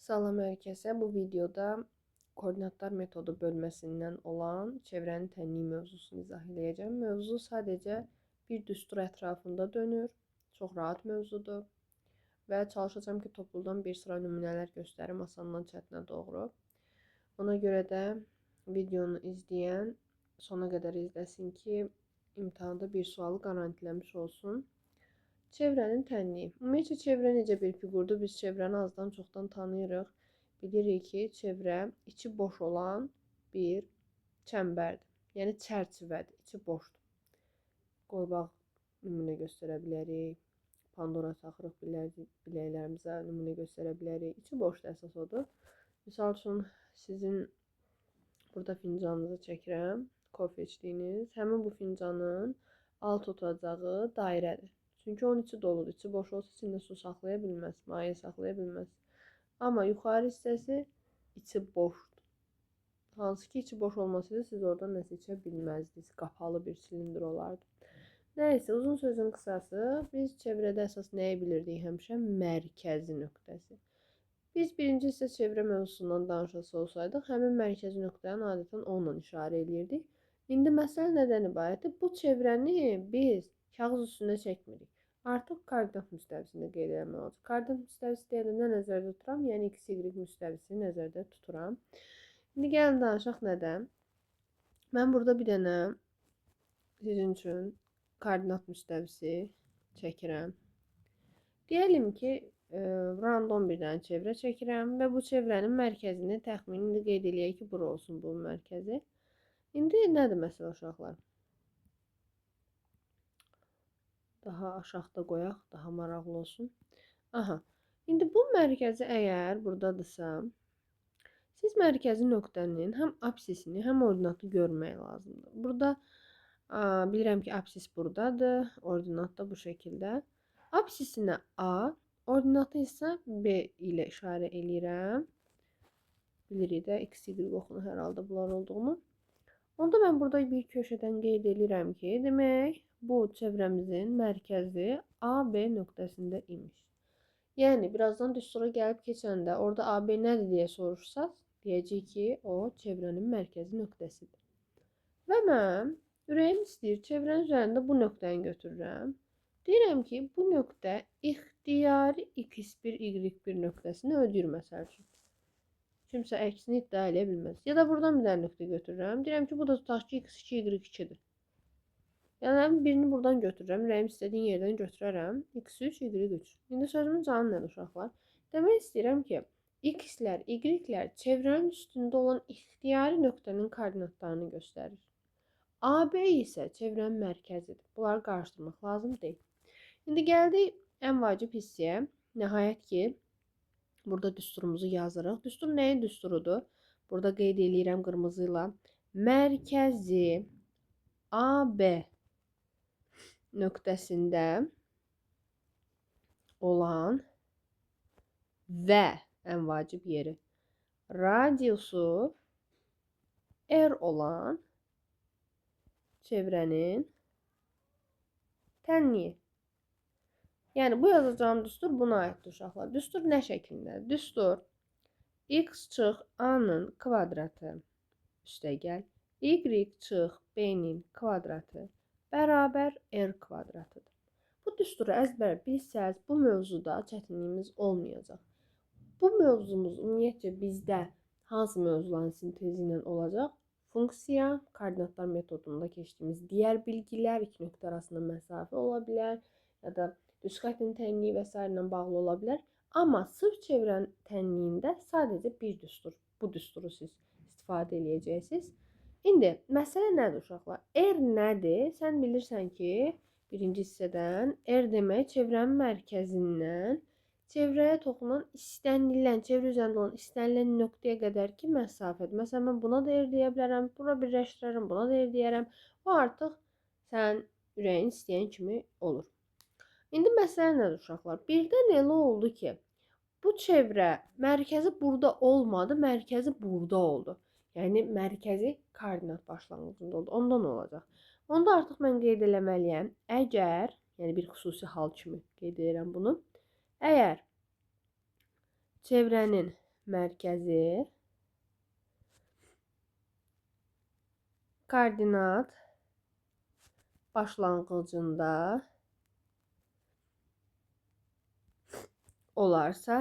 Salam hər kəsə. Bu videoda koordinatlar metodu bölməsindən olan çevrənin tənliyi mövzusunu izah eləyəcəm. Mövzu sadəcə bir düstur ətrafında dönür. Çox rahat mövzudur. Və çalışacağam ki, topludan bir sıra nümunələr göstərim asandan çətinə doğru. Ona görə də videonu izləyən sona qədər izləsin ki, imtahanda bir sualı qarantiləmiş olsun. Çevrənin tənliyi. Ümumiyyətcə, çevrə necə bir fiqurdur? Biz çevrəni azdan çoxdan tanıyırıq. Bilirik ki, çevrə içi boş olan bir çəmbərdir. Yəni, çərçivədir, içi boşdur. Qoybaq nümunə göstərə bilərik. Pandora taxırıq biləklərimizə nümunə göstərə bilərik. İçi boşdur, əsas odur. Misal üçün, sizin burada fincanınızı çəkirəm, kofe içdiyiniz. Həmin bu fincanın alt otacağı dairədir. Çünki onun içi doludur. İçi boş olsa içində su saxlaya bilməz, maye saxlaya bilməz. Amma yuxarı hissəsi içi boşdur. Hansı ki, içi boş olmasaydı siz oradan nəsə içə bilməzdiniz. Qapalı bir silindr olardı. Nəysə, uzun sözün qısası, biz çevrədə əsas nəyi bilirdik həmişə? Mərkəzi nöqtəsi. Biz birinci hissə çevrə mövzusundan danışası olsaydıq, həmin mərkəzi nöqtəni adətən onunla işarə eləyirdik. İndi məsələ nədən ibarətdir? Bu çevrəni biz kağız üstündə çəkmirik. Artıq koordinat müstəvisini qeyd eləmək olacaq. Koordinat müstəvisi deyəndə nə nəzərdə tuturam? Yəni x, y müstəvisini nəzərdə tuturam. İndi gəlin danışaq nədən? Mən burada bir dənə sizin üçün koordinat müstəvisi çəkirəm. Deyəlim ki, random bir dənə çevrə çəkirəm və bu çevrənin mərkəzini təxmini qeyd eləyək ki, bura olsun bunun mərkəzi. İndi nədir məsələ uşaqlar? Daha aşağıda qoyaq, daha maraqlı olsun. Aha, indi bu mərkəzi əgər buradadırsa, siz mərkəzi nöqtənin həm absisini, həm ordinatı görmək lazımdır. Burada bilirəm ki, absis buradadır, ordinat da bu şəkildə. Absisinə A, ordinatı isə B ilə işarə eləyirəm. Bilirik də x, y oxunu hər halda bunlar olduğunu. Onda mən burada bir köşədən qeyd eləyirəm ki, demək, bu çevrəmizin mərkəzi AB nöqtəsində imiş. Yəni, birazdan düstura gəlib keçəndə orada AB nədir deyə soruşsaz, deyəcək ki, o çevrənin mərkəzi nöqtəsidir. Və mən ürəyim istəyir, çevrənin üzərində bu nöqtəni götürürəm. Deyirəm ki, bu nöqtə ixtiyari x1, y1 nöqtəsini ödəyir məsəl üçün. Kimsə əksini iddia eləyə bilməz. Ya da buradan bir dənə nöqtə götürürəm. Deyirəm ki, bu da tutaq ki, x2, y2-dir. Yəni, birini buradan götürürəm. Ürəyim istədiyin yerdən götürərəm. x3, y3. İndi sözümün canı nədir uşaqlar? Demək istəyirəm ki, x-lər, y-lər çevrənin üstündə olan ixtiyari nöqtənin koordinatlarını göstərir. AB isə çevrənin mərkəzidir. Bunları qarışdırmaq lazım deyil. İndi gəldik ən vacib hissəyə. Nəhayət ki, burada düsturumuzu yazırıq. Düstur nəyin düsturudur? Burada qeyd eləyirəm qırmızı ilə. Mərkəzi AB nöqtəsində olan və ən vacib yeri radiusu R olan çevrənin tənliyi. Yəni, bu yazacağım düstur buna aiddir uşaqlar. Düstur nə şəklində? Düstur x çıx a-nın kvadratı üstə gəl, y çıx b-nin kvadratı bərabər r kvadratıdır. Bu düsturu əzbər bilsəz, bu mövzuda çətinliyimiz olmayacaq. Bu mövzumuz ümumiyyətcə bizdə hansı mövzuların sintezi ilə olacaq? Funksiya, koordinatlar metodunda keçdiyimiz digər bilgilər, iki nöqtə arasında məsafə ola bilər ya da düz xəttin tənliyi və sairə ilə bağlı ola bilər. Amma sırf çevrənin tənliyində sadəcə bir düstur, bu düsturu siz istifadə eləyəcəksiniz. İndi məsələ nədir uşaqlar? R nədir? Sən bilirsən ki, birinci hissədən R demək çevrənin mərkəzindən çevrəyə toxunan istənilən, çevrə üzərində olan istənilən nöqtəyə qədər ki məsafədir. Məsələn, mən buna da R deyə bilərəm, bura birləşdirərəm, buna da R deyərəm. O artıq sən ürəyin istəyən kimi olur. İndi məsələ nədir uşaqlar? Birdən elə oldu ki, bu çevrə mərkəzi burada olmadı, mərkəzi burada oldu. Yəni, mərkəzi koordinat başlanğıcında oldu. Ondan olacaq. Onda artıq mən qeyd eləməliyəm. Əgər, yəni bir xüsusi hal kimi qeyd edirəm bunu. Əgər çevrənin mərkəzi koordinat başlanğıcında olarsa,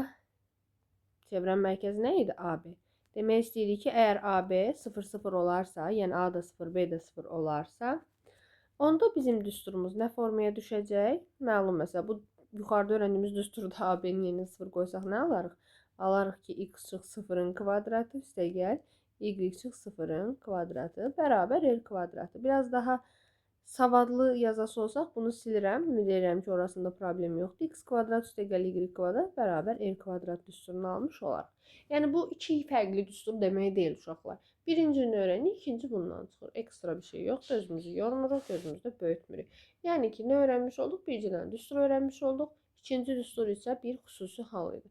çevrənin mərkəzi nə idi? AB. Demək istəyirik ki, əgər AB 0, 0 olarsa, yəni A da 0, B də 0 olarsa, onda bizim düsturumuz nə formaya düşəcək? Məlum məsələ, bu yuxarıda öyrəndiyimiz düsturda AB-nin yerinə 0 qoysaq nə alarıq? Alarıq ki, x çıx 0-ın kvadratı, üstəgəl y çıx 0-ın kvadratı bərabər r kvadratı. Biraz daha savadlı yazası olsaq bunu silirəm. Ümid edirəm ki, orasında problem yoxdur. X kvadrat üstəgəl y kvadrat bərabər r kvadrat düsturunu almış olarıq. Yəni, bu iki fərqli düstur demək deyil uşaqlar. Birincini öyrənirik, ikinci bundan çıxır. Ekstra bir şey yoxdur, özümüzü yormuruq, özümüzü də böyütmürük. Yəni ki, nə öyrənmiş olduq? Birinci dənə düstur öyrənmiş olduq. İkinci düstur isə bir xüsusi hal idi.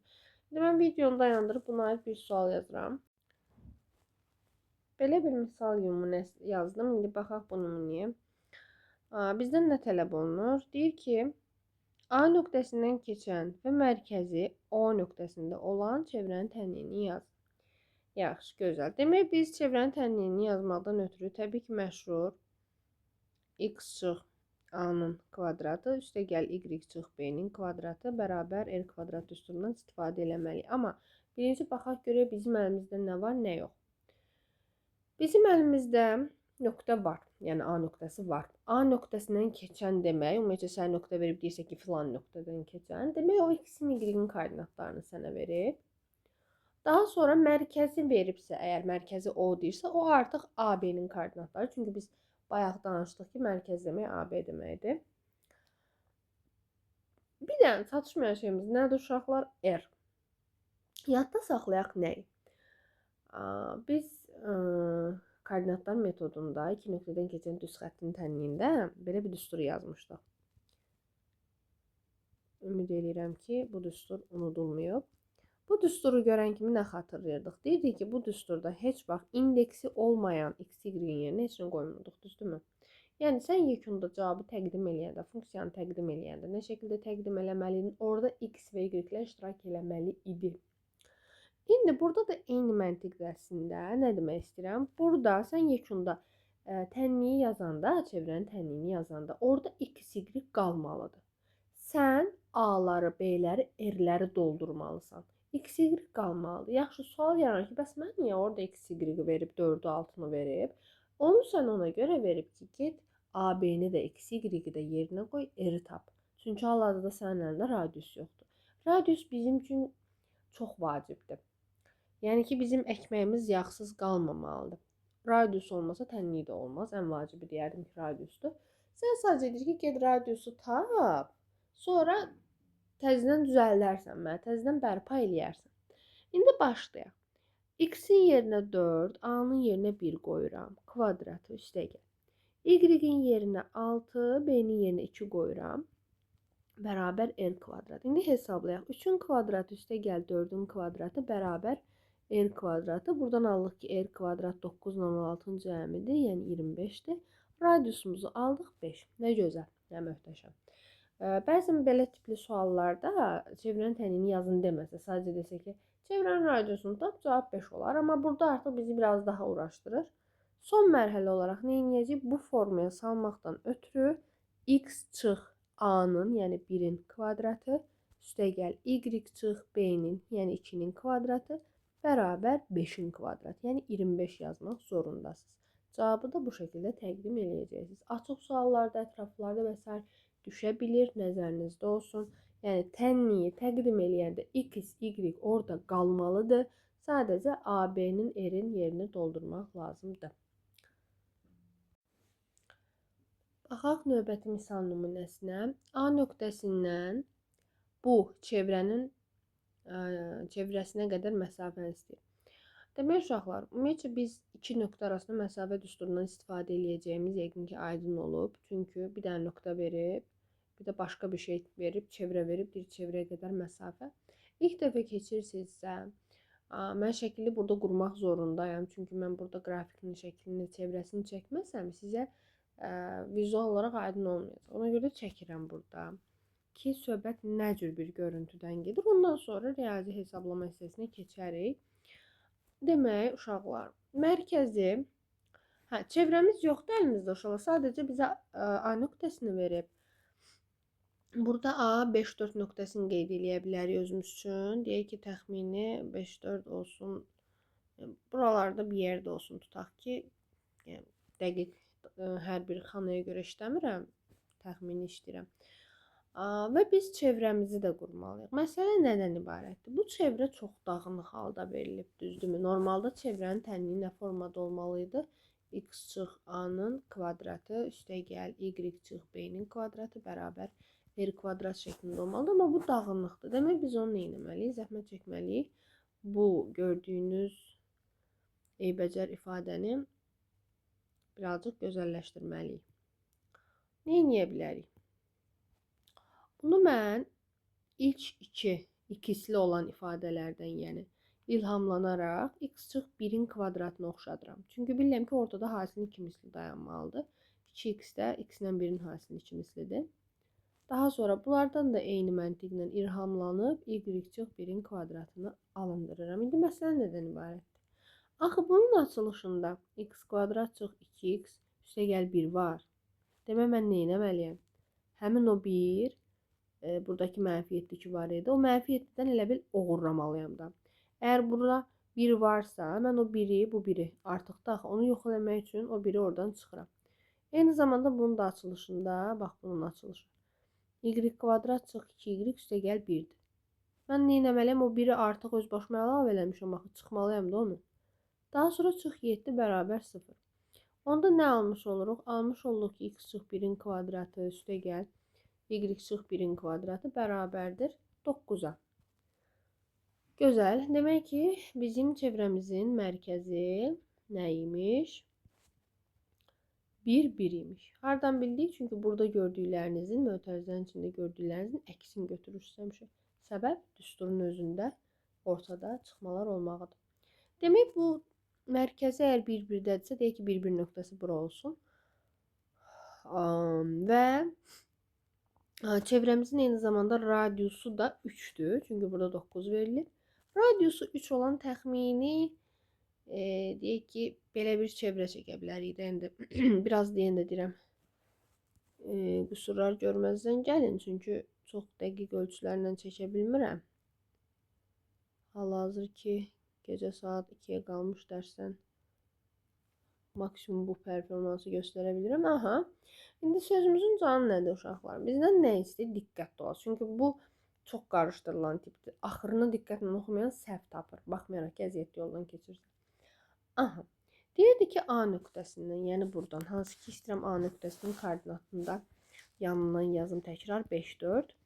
İndi mən videonu dayandırıb buna aid bir sual yazıram. Belə bir misal nümunəsi yazdım. İndi baxaq bu nümunəyə. Bizdən nə tələb olunur? Deyir ki, A nöqtəsindən keçən və mərkəzi O nöqtəsində olan çevrənin tənliyini yaz. Yaxşı, gözəl. Demək, biz çevrənin tənliyini yazmaqdan ötürü təbii ki, məşhur x çıx A-nın kvadratı, üstəgəl y çıx B-nin kvadratı bərabər r kvadrat düsturundan istifadə eləməliyik. Amma birinci baxaq görək bizim əlimizdə nə var, nə yox. Bizim əlimizdə nöqtə var, yəni A nöqtəsi var. A nöqtəsindən keçən demək, ümumiyyətcə sənə nöqtə verib deyirsə ki, filan nöqtədən keçən, demək o x-in, y-in koordinatlarını sənə verib. Daha sonra mərkəzi veribsə, əgər mərkəzi O deyirsə, o artıq AB-nin koordinatları. Çünki biz bayaq danışdıq ki, mərkəz demək AB deməkdir. Bir dənə çatışmayan şeyimiz nədir uşaqlar? R. Yadda saxlayaq nəyi? Biz koordinatlar metodunda iki nöqtədən keçən düz xəttin tənliyində belə bir düstur yazmışdıq. Ümid eləyirəm ki, bu düstur unudulmayıb. Bu düsturu görən kimi nə xatırlayırdıq? Deyirdik ki, bu düsturda heç vaxt indeksi olmayan x, y-in yerinə heç nə qoymurduq, düzdürmü? Yəni, sən yekunda cavabı təqdim eləyəndə, funksiyanı təqdim eləyəndə nə şəkildə təqdim eləməliydin? Orada x və y-lər iştirak eləməli idi. İndi burada da eyni məntiqdə əslində nə demək istəyirəm? Burada sən yekunda tənliyi yazanda, çevrənin tənliyini yazanda orada x, y qalmalıdır. Sən A-ları, B-ləri, R-ləri doldurmalısan. X, Y qalmalıdır. Yaxşı, sual yaranır ki, bəs mən niyə orada X, Y-i verib, 4-ü, 6-nı verib? Onu sən ona görə verib ki, get A, B-ni də, X, Y-i də yerinə qoy, R-i tap. Çünki hal-hazırda sənin əlində radius yoxdur. Radius bizim üçün çox vacibdir. Yəni ki, bizim əkməyimiz yağsız qalmamalıdır. Radius olmasa tənlik də olmaz. Ən vacibi deyərdim ki, radiusdur. Sən sadəcə deyir ki, get radiusu tap, sonra təzədən düzəldərsən mənə, təzədən bərpa eləyərsən. İndi başlayaq. X-in yerinə 4, A-nın yerinə 1 qoyuram. Kvadratı üstəgəl. Y-in yerinə 6, B-nin yerinə 2 qoyuram. Bərabər R kvadrat. İndi hesablayaq. 3-ün kvadratı üstəgəl 4-ün kvadratı bərabər R kvadratı. Buradan aldıq ki, R kvadrat 9 ilə 16-nın cəmidir, yəni 25-dir. Radiusumuzu aldıq 5. Nə gözəl, nə möhtəşəm. Bəzən belə tipli suallarda çevrənin tənliyini yazın deməsə, sadəcə desə ki, çevrənin radiusunu tap, cavab 5 olar. Amma burada artıq bizi biraz daha uğraşdırır. Son mərhələ olaraq nə edəcəyik? Bu formaya salmaqdan ötürü x çıx A-nın, yəni 1-in kvadratı, üstəgəl y çıx B-nin, yəni 2-nin kvadratı bərabər 5-in kvadratı, yəni 25 yazmaq zorundasınız. Cavabı da bu şəkildə təqdim eləyəcəksiniz. Açıq suallarda, ətraflarda və s. düşə bilir, nəzərinizdə olsun. Yəni, tənliyi təqdim eləyəndə x, y orada qalmalıdır. Sadəcə A, B-nin, R-in yerini doldurmaq lazımdır. Baxaq növbəti misal nümunəsinə. A nöqtəsindən bu çevrənin çevrəsinə qədər məsafəni istəyir. Demək uşaqlar, ümumiyyətcə biz iki nöqtə arasında məsafə düsturundan istifadə eləyəcəyimiz yəqin ki, aydın olub. Çünki bir dənə nöqtə verib, bir də başqa bir şey verib, çevrə verib, bir çevrəyə qədər məsafə. İlk dəfə keçirsinizsə, mən şəkili burada qurmaq zorundayam. Çünki mən burada qrafikinin şəklini, çevrəsini çəkməsəm sizə vizual olaraq aydın olmayacaq. Ona görə çəkirəm burada. ki, söhbət nə cür bir görüntüdən gedir. Ondan sonra riyazi hesablama hissəsinə keçərik. Demək, uşaqlar, mərkəzi, çevrəmiz yoxdur əlimizdə uşaqlar. Sadəcə bizə A nöqtəsini verib. Burada A 5, 4 nöqtəsini qeyd eləyə bilərik özümüz üçün. Deyək ki, təxmini 5, 4 olsun. Buralarda bir yerdə olsun, tutaq ki, yəni, dəqiq hər bir xanaya görə işləmirəm, təxmini işləyirəm. Və biz çevrəmizi də qurmalıyıq. Məsələ nədən ibarətdir? Bu çevrə çox dağınıq halda verilib, düzdürmü? Normalda çevrənin tənliyi nə formada olmalıydı? X çıx A-nın kvadratı, üstə gəl Y çıx B-nin kvadratı bərabər R kvadrat şəklində olmalıdır. Amma bu dağınıqdır. Demək, biz onu nə etməliyik? Zəhmət çəkməliyik. Bu gördüyünüz eybəcər ifadəni birazcıq gözəlləşdirməliyik. Nə edə bilərik? Bunu mən ilk ikisli olan ifadələrdən, yəni ilhamlanaraq x çıx 1-in kvadratına oxşadıram. Çünki bilirəm ki, ortada hasilin 2 misli dayanmalıdır. 2x də x-lə 1-in hasilinin 2 mislidir. Daha sonra bunlardan da eyni məntiqlə ilhamlanıb y çıx 1-in kvadratını alındırıram. İndi məsələ nədən ibarətdir? Axı bunun açılışında x kvadrat çıx 2x üstə gəl 1 var. Demək, mən nə etməliyəm? Həmin o 1, buradakı mənfi 7 ki var idi, o mənfi 7-dən elə bil oğurlamalıyam da. Əgər burada 1 varsa, mən o 1-i, bu 1-i artıq da axı, onu yox eləmək üçün o 1-i oradan çıxıram. Eyni zamanda bunun da açılışında, bax bunun açılışı, y kvadrat çıx 2y üstə gəl 1-dir. Mən nə etməliyəm? O 1-i artıq öz başıma əlavə eləmişəm, axı çıxmalıyam da onu. Daha sonra çıx 7 bərabər 0. Onda nə almış oluruq? Almış olduq ki, x çıx 1-in kvadratı üstə gəl y çıx 1-in kvadratı bərabərdir 9-a. Gözəl. Demək ki, bizim çevrəmizin mərkəzi nə imiş? 1, 1 imiş. Hardan bildik? Çünki burada gördüklərinizin, mötərizənin içində gördüklərinizin əksini götürürsünüz həmişə. Səbəb düsturun özündə ortada çıxmalar olmağıdır. Demək, bu mərkəzi əgər 1, 1-dədirsə, deyək ki, 1, 1 nöqtəsi bura olsun. Və çevrəmizin eyni zamanda radiusu da 3-dür. Çünki burada 9 verilib. Radiusu 3 olan təxmini deyək ki, belə bir çevrə çəkə bilərik də. İndi biraz deyən də deyirəm, qüsurlar görməzdən gəlin. Çünki çox dəqiq ölçülərlə çəkə bilmirəm. Hal-hazır ki, gecə saat 2-yə qalmış dərsdən maksimum bu performansı göstərə bilirəm. Aha. İndi sözümüzün canı nədir uşaqlar? Bizdən nə istəyir? Diqqətli olaq. Çünki bu çox qarışdırılan tipdir. Axırını diqqətlə oxumayan səhv tapır. Baxmayaraq ki, əziyyətli yoldan keçirsə. Aha. Deyirdi ki, A nöqtəsindən, yəni buradan, hansı ki istəyirəm A nöqtəsinin koordinatında yanından yazım təkrar 5, 4.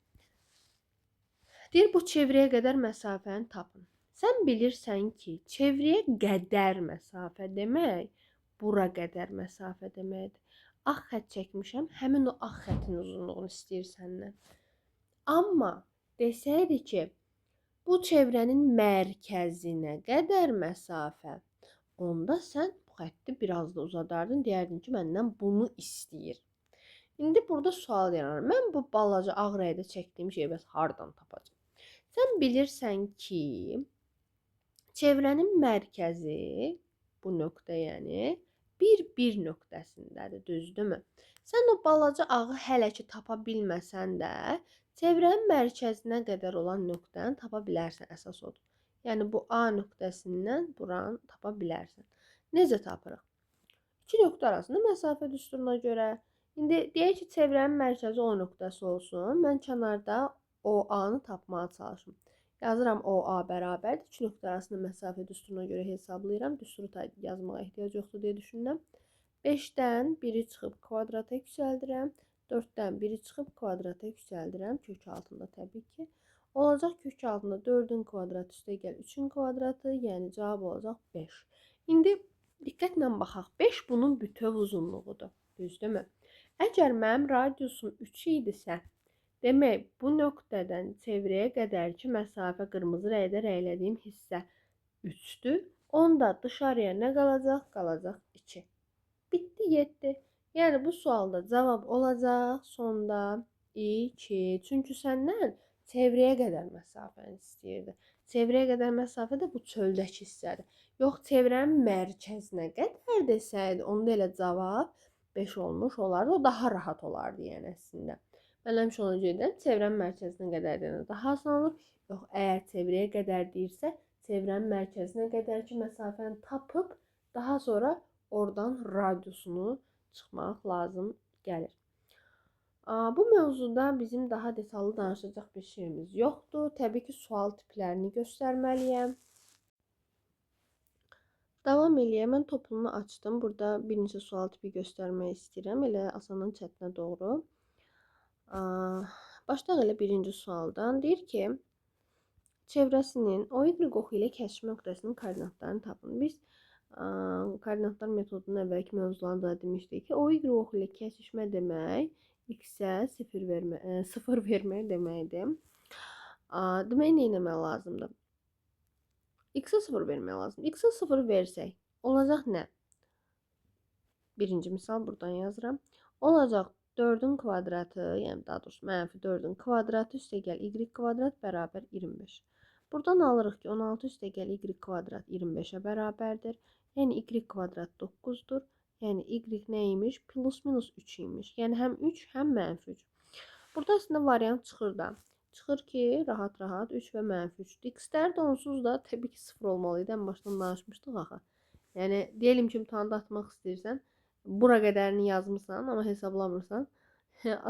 Deyir, bu çevrəyə qədər məsafəni tapın. Sən bilirsən ki, çevrəyə qədər məsafə demək, bura qədər məsafə deməkdir. Ağ xətt çəkmişəm, həmin o ağ xəttin uzunluğunu istəyir səndən. Amma desəydi ki, bu çevrənin mərkəzinə qədər məsafə, onda sən bu xətti biraz da uzadardın, deyərdin ki, məndən bunu istəyir. İndi burada sual yaranır. Mən bu balaca ağ rəydə çəkdiyim şeyi bəs hardan tapacağam? Sən bilirsən ki, çevrənin mərkəzi, bu nöqtə yəni, 1-1 nöqtəsindədir, düzdürmü? Sən o balaca ağı hələ ki tapa bilməsən də, çevrənin mərkəzinə qədər olan nöqtəni tapa bilərsən, əsas odur. Yəni, bu A nöqtəsindən buranı tapa bilərsən. Necə tapırıq? İki nöqtə arasında məsafə düsturuna görə. İndi deyək ki, çevrənin mərkəzi O nöqtəsi olsun. Mən kənarda OA-nı tapmağa çalışım. Yazıram OA bərabərdir. İki nöqtə arasında məsafə düsturuna görə hesablayıram. Düsturu yazmağa ehtiyac yoxdur deyə düşünürəm. 5-dən 1-i çıxıb kvadrata yüksəldirəm. 4-dən 1-i çıxıb kvadrata yüksəldirəm. Kök altında təbii ki. Olacaq kök altında 4-ün kvadratı üstə gəl 3-ün kvadratı, yəni cavab olacaq 5. İndi diqqətlə baxaq. 5 bunun bütöv uzunluğudur. Düzdürmü? Əgər mənim radiusum 3 idisə, demək bu nöqtədən çevrəyə qədər ki məsafə qırmızı rəydə rəylədiyim hissə 3-dür. Onda dışarıya nə qalacaq? Qalacaq 2. Bitdi, yetdi. Yəni bu sualda cavab olacaq sonda 2. Çünki səndən çevrəyə qədər məsafəni istəyirdi. Çevrəyə qədər məsafə də bu çöldəki hissədir. Yox, çevrənin mərkəzinə qədər desəydi, onda elə cavab 5 olmuş olardı. O daha rahat olardı yəni əslində. Mən həmişə ona görə deyirəm, çevrənin mərkəzinə qədər deyəndə daha asan olur. Yox, əgər çevrəyə qədər deyirsə, çevrənin mərkəzinə qədər ki məsafəni tapıb, daha sonra oradan radiusunu çıxmaq lazım gəlir. Bu mövzuda bizim daha detallı danışacaq bir şeyimiz yoxdur. Təbii ki, sual tiplərini göstərməliyəm. Davam eləyək. Mən toplunu açdım. Burada bir neçə sual tipi göstərmək istəyirəm. Elə asandan çətinə doğru. Başlayaq elə birinci sualdan. Deyir ki, çevrəsinin OY oxu ilə kəsişmə nöqtəsinin koordinatlarını tapın. Biz koordinatlar metodunun əvvəlki mövzularında da demişdik ki, OY oxu ilə kəsişmə demək x-ə 0 vermək deməkdir. Demək, nə etmək lazımdır? X-ə 0 vermək lazımdır. X-ə 0 versək, olacaq nə? Birinci misal buradan yazıram. Olacaq 4-ün kvadratı, yəni daha doğrusu mənfi 4-ün kvadratı üstəgəl y kvadrat bərabər 25. Buradan alırıq ki, 16 üstəgəl y kvadrat 25-ə bərabərdir. Yəni y kvadrat 9-dur. Yəni y nə imiş? Plus minus 3 imiş. Yəni həm 3, həm mənfi 3. Burada əslində variant çıxır da. Çıxır ki, rahat-rahat 3 və mənfi 3. X-lər də onsuz da təbii ki 0 olmalı idi. Ən başdan danışmışdıq axı. Yəni deyəlim ki, imtahanda atmaq istəyirsən, bura qədərini yazmısan, amma hesablamırsan.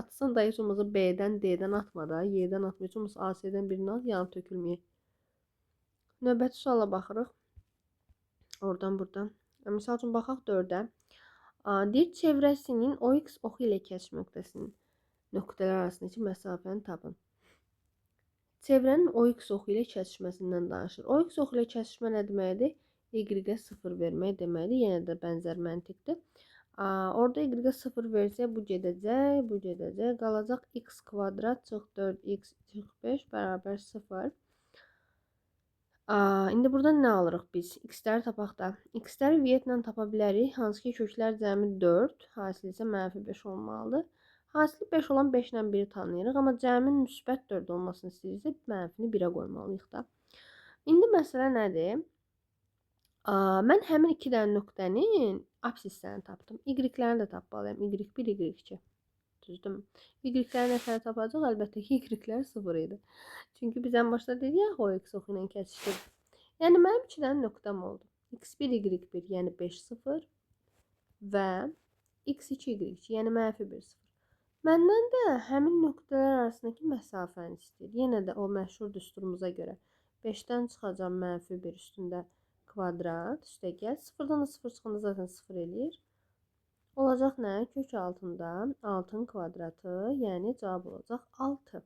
Atsan da heç olmasa B-dən, D-dən atma da, Y-dən atma. Heç olmasa A, C-dən birini at, yanıb tökülməyək. Növbəti suala baxırıq. Oradan, buradan. Misal üçün, baxaq 4-ə. Deyir, çevrəsinin OX oxu ilə kəsişmə nöqtəsinin nöqtələr arasındakı məsafəni tapın. Çevrənin OX oxu ilə kəsişməsindən danışır. OX oxu ilə kəsişmə nə deməkdir? Y-ə 0 vermək deməkdir. Yenə də bənzər məntiqdir. Orada Y-ə 0 versək, bu gedəcək, bu gedəcək. Qalacaq x kvadrat çıx 4x çıx 5 bərabər 0. İndi buradan nə alırıq biz? X-ləri tapaq da. X-ləri vietlə tapa bilərik. Hansı ki, köklər cəmi 4, hasili isə mənfi 5 olmalıdır. Hasili 5 olan 5 ilə 1-i tanıyırıq. Amma cəmin müsbət 4 olmasını istəyirsə, mənfini 1-ə qoymalıyıq da. İndi məsələ nədir? Mən həmin 2 dənə nöqtənin absislərini tapdım. Y-lərini də tapmalıyam. Y1, Y2. Düzdürmü? Y-ləri nə tər tapacaq? Əlbəttə ki, Y-lər 0 idi. Çünki biz ən başda dedik ya, o x oxu ilə kəsişdi. Yəni, mənim 2 dənə nöqtəm oldu. X1, Y1, yəni 5, 0 və X2, Y2, yəni mənfi 1, 0. Məndən də həmin nöqtələr arasındakı məsafəni istəyir. Yenə də o məşhur düsturumuza görə 5-dən çıxacam mənfi 1 üstündə kvadrat, üstəgəl. 0-dan da 0 çıxanda zaten 0 eləyir. Olacaq nə? Kök altında 6-nın kvadratı, yəni cavab olacaq 6.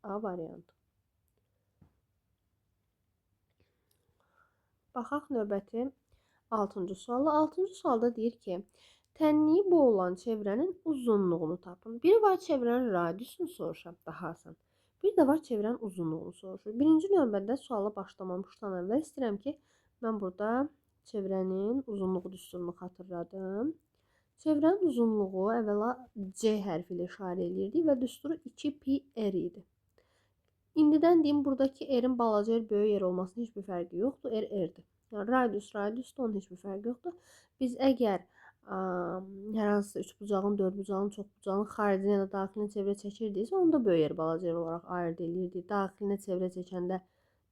A variantı. Baxaq növbəti 6-cı suala. 6-cı sualda deyir ki, tənliyi bu olan çevrənin uzunluğunu tapın. Biri var çevrənin radiusunu soruşaq, daha asan. Bir də var çevrənin uzunluğunu soruşur. Birinci növbədə suala başlamamışdan əvvəl istəyirəm ki, mən burada çevrənin uzunluğu düsturunu xatırladım. Çevrənin uzunluğu əvvəla C hərfi ilə işarə eləyirdik və düsturu 2pi r idi. İndidən deyim, buradakı r-in balaca r, böyük r olmasının heç bir fərqi yoxdur. R, r-dir. Yəni, radius, radiusdur, onun heç bir fərqi yoxdur. Biz əgər hər hansısa üçbucağın, dördbucağın, çoxbucağın xaricinə ya da daxilinə çevrə çəkirdiksə, onu da böyük r, balaca r olaraq ayırd eləyirdik. Daxilinə çevrə çəkəndə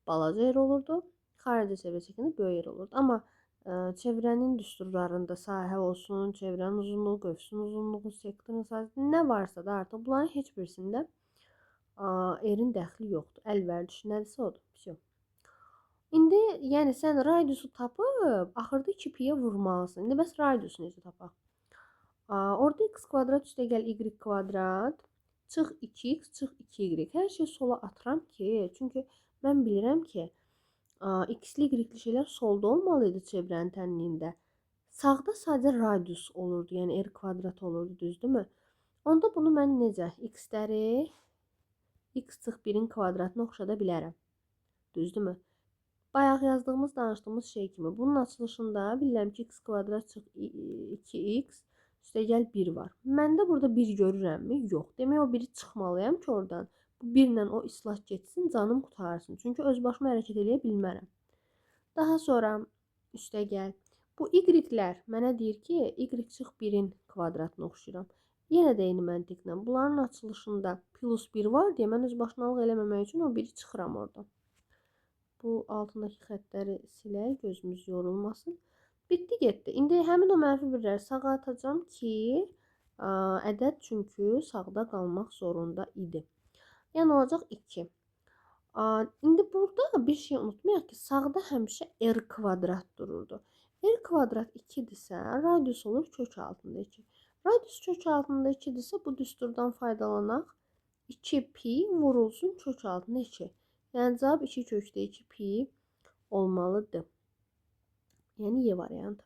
balaca r olurdu, xaricə çevrə çəkəndə böyük r olurdu. Amma çevrənin düsturlarında sahə olsun, çevrənin uzunluğu, qövsün uzunluğu, sektorun sahəsi, nə varsa da artıq bunların heç birisində r-in dəxli yoxdur. Əl vərdişi nədirsə odur. Vəsio. İndi, yəni sən radiusu tapıb, axırda 2piyə vurmalısan. İndi bəs radiusu necə tapaq? Orada x kvadrat üstəgəl y kvadrat, çıx 2x, çıx 2y. Hər şeyi sola atıram ki, çünki mən bilirəm ki, x-li, y-li şeylər solda olmalı idi çevrənin tənliyində. Sağda sadəcə radius olurdu, yəni r kvadrat olurdu, düzdürmü? Onda bunu mən necə? X-ləri x çıx 1-in kvadratına oxşada bilərəm. Düzdürmü? Bayaq yazdığımız, danışdığımız şey kimi. Bunun açılışında bilirəm ki, x kvadrat çıx 2x Üstəgəl 1 var. Mən də burada 1 görürəmmi? Yox. Demək o 1-i çıxmalıyam ki, oradan. Bu 1-lə o islah getsin, canım qurtarsın. Çünki öz başıma hərəkət eləyə bilmərəm. Daha sonra üstəgəl bu y-lər mənə deyir ki, y çıx 1-in kvadratına oxşayıram. Yenə də eyni məntiqlə. Bunların açılışında plus 1 var deyə mən öz başınalıq eləməmək üçün o 1-i çıxıram oradan. Bu altındakı xəttləri silək, gözümüz yorulmasın. Bitdi, getdi. İndi həmin o mənfi 1-ləri sağa atacağam ki, ədəd çünki sağda qalmaq zorunda idi. Yəni olacaq 2. İndi burada bir şey unutmayaq ki, sağda həmişə r kvadrat dururdu. R kvadrat 2-dirsə, radius olur kök altında 2. Radius kök altında 2-dirsə, bu düsturdan faydalanaq. 2 pi vurulsun kök altında 2. Yəni cavab 2 kökdə 2 pi olmalıdır. Yəni Y variantı.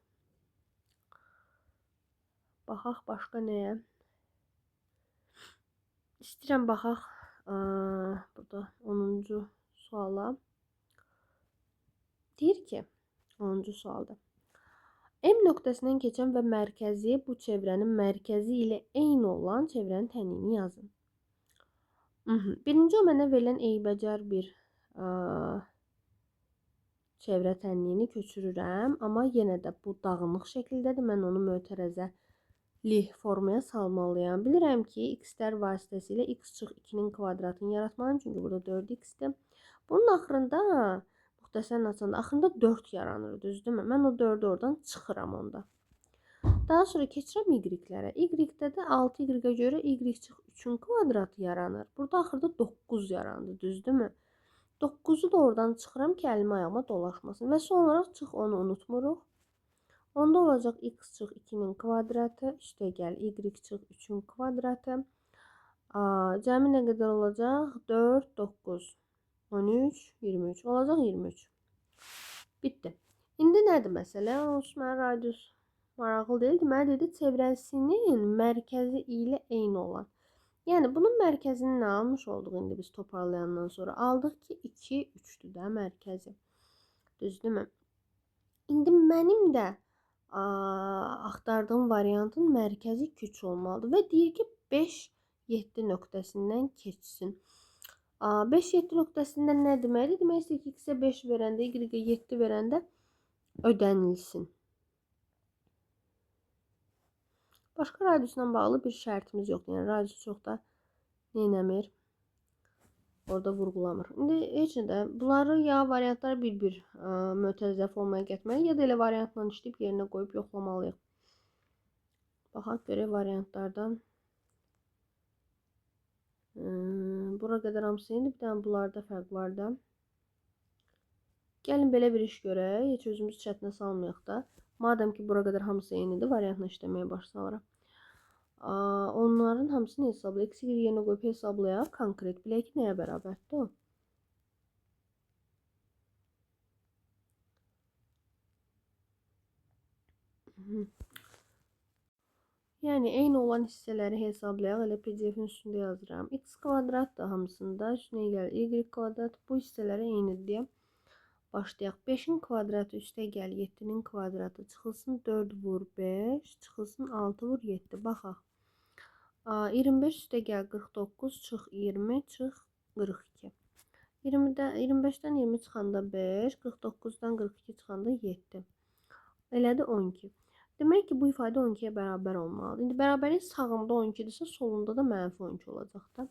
Baxaq başqa nəyə? İstəyirəm baxaq burada 10-cu suala. Deyir ki, 10-cu sualda. M nöqtəsindən keçən və mərkəzi bu çevrənin mərkəzi ilə eyni olan çevrənin tənliyini yazın. Birinci o mənə verilən eybəcər bir çevrə tənliyini köçürürəm. Amma yenə də bu dağınıq şəkildədir. Mən onu mötərəzəli formaya salmalıyam. Bilirəm ki, x-lər vasitəsilə x çıx 2-nin kvadratını yaratmalıyam. Çünki burada 4x-dir. Bunun axırında, müxtəsər açanda, axırında 4 yaranır, düzdürmü? Mən o 4-ü oradan çıxıram onda. Daha sonra keçirəm y-lərə. Y-də də 6y-ə görə y çıx 3-ün kvadratı yaranır. Burada axırda 9 yarandı, düzdürmü? 9-u da oradan çıxıram ki, əlimi ayağıma dolaşmasın. Və son olaraq çıx 10-u unutmuruq. Onda olacaq x çıx 2-nin kvadratı, üstəgəl y çıx 3-ün kvadratı. Cəmi nə qədər olacaq? 4, 9, 13, 23. Olacaq 23. Bitdi. İndi nədir məsələ? Onsuz mənə radius maraqlı deyil. Deməli, dedi, çevrəsinin mərkəzi ilə eyni olan. Yəni, bunun mərkəzini nə almış olduq indi biz toparlayandan sonra? Aldıq ki, 2, 3-dür də mərkəzi. Düzdürmü? İndi mənim də axtardığım variantın mərkəzi 3 olmalıdır. Və deyir ki, 5, 7 nöqtəsindən keçsin. 5, 7 nöqtəsindən nə deməkdir? Demək istəyir ki, x-ə 5 verəndə, y-ə 7 verəndə ödənilsin. Başqa radiusla bağlı bir şərtimiz yoxdur. Yəni, radius çox da neynəmir? Orada vurğulamır. İndi heç nə də bunları ya variantları bir-bir mötərizə formaya gətirməliyik, ya da elə variantla işləyib yerinə qoyub yoxlamalıyıq. Baxaq görək variantlardan. Bura qədər hamısı indi bir dənə bunlarda fərq var da. Gəlin belə bir iş görək. Heç özümüzü çətinə salmayaq da. Madəm ki, bura qədər hamısı eynidir, variantla işləməyə başlayıram. Onların hamısını hesablayaq. X, Y yerinə qoyub hesablayaq. Konkret bilək ki, nəyə bərabərdir o? Yəni, eyni olan hissələri hesablayaq. Elə PDF-in üstündə yazıram. X kvadrat da hamısında. Üstünə gəlir Y kvadrat. Bu hissələri eynidir deyə başlayaq. 5-in kvadratı üstə gəl 7-nin kvadratı çıxılsın 4 vur 5, çıxılsın 6 vur 7. Baxaq. 25 üstə gəl 49, çıx 20, çıx 42. 25-dən 20 çıxanda 5, 49-dan 42 çıxanda 7. Elədir 12. Demək ki, bu ifadə 12-yə bərabər olmalıdır. İndi bərabərlik sağında 12-dirsə, solunda da mənfi 12 olacaq da.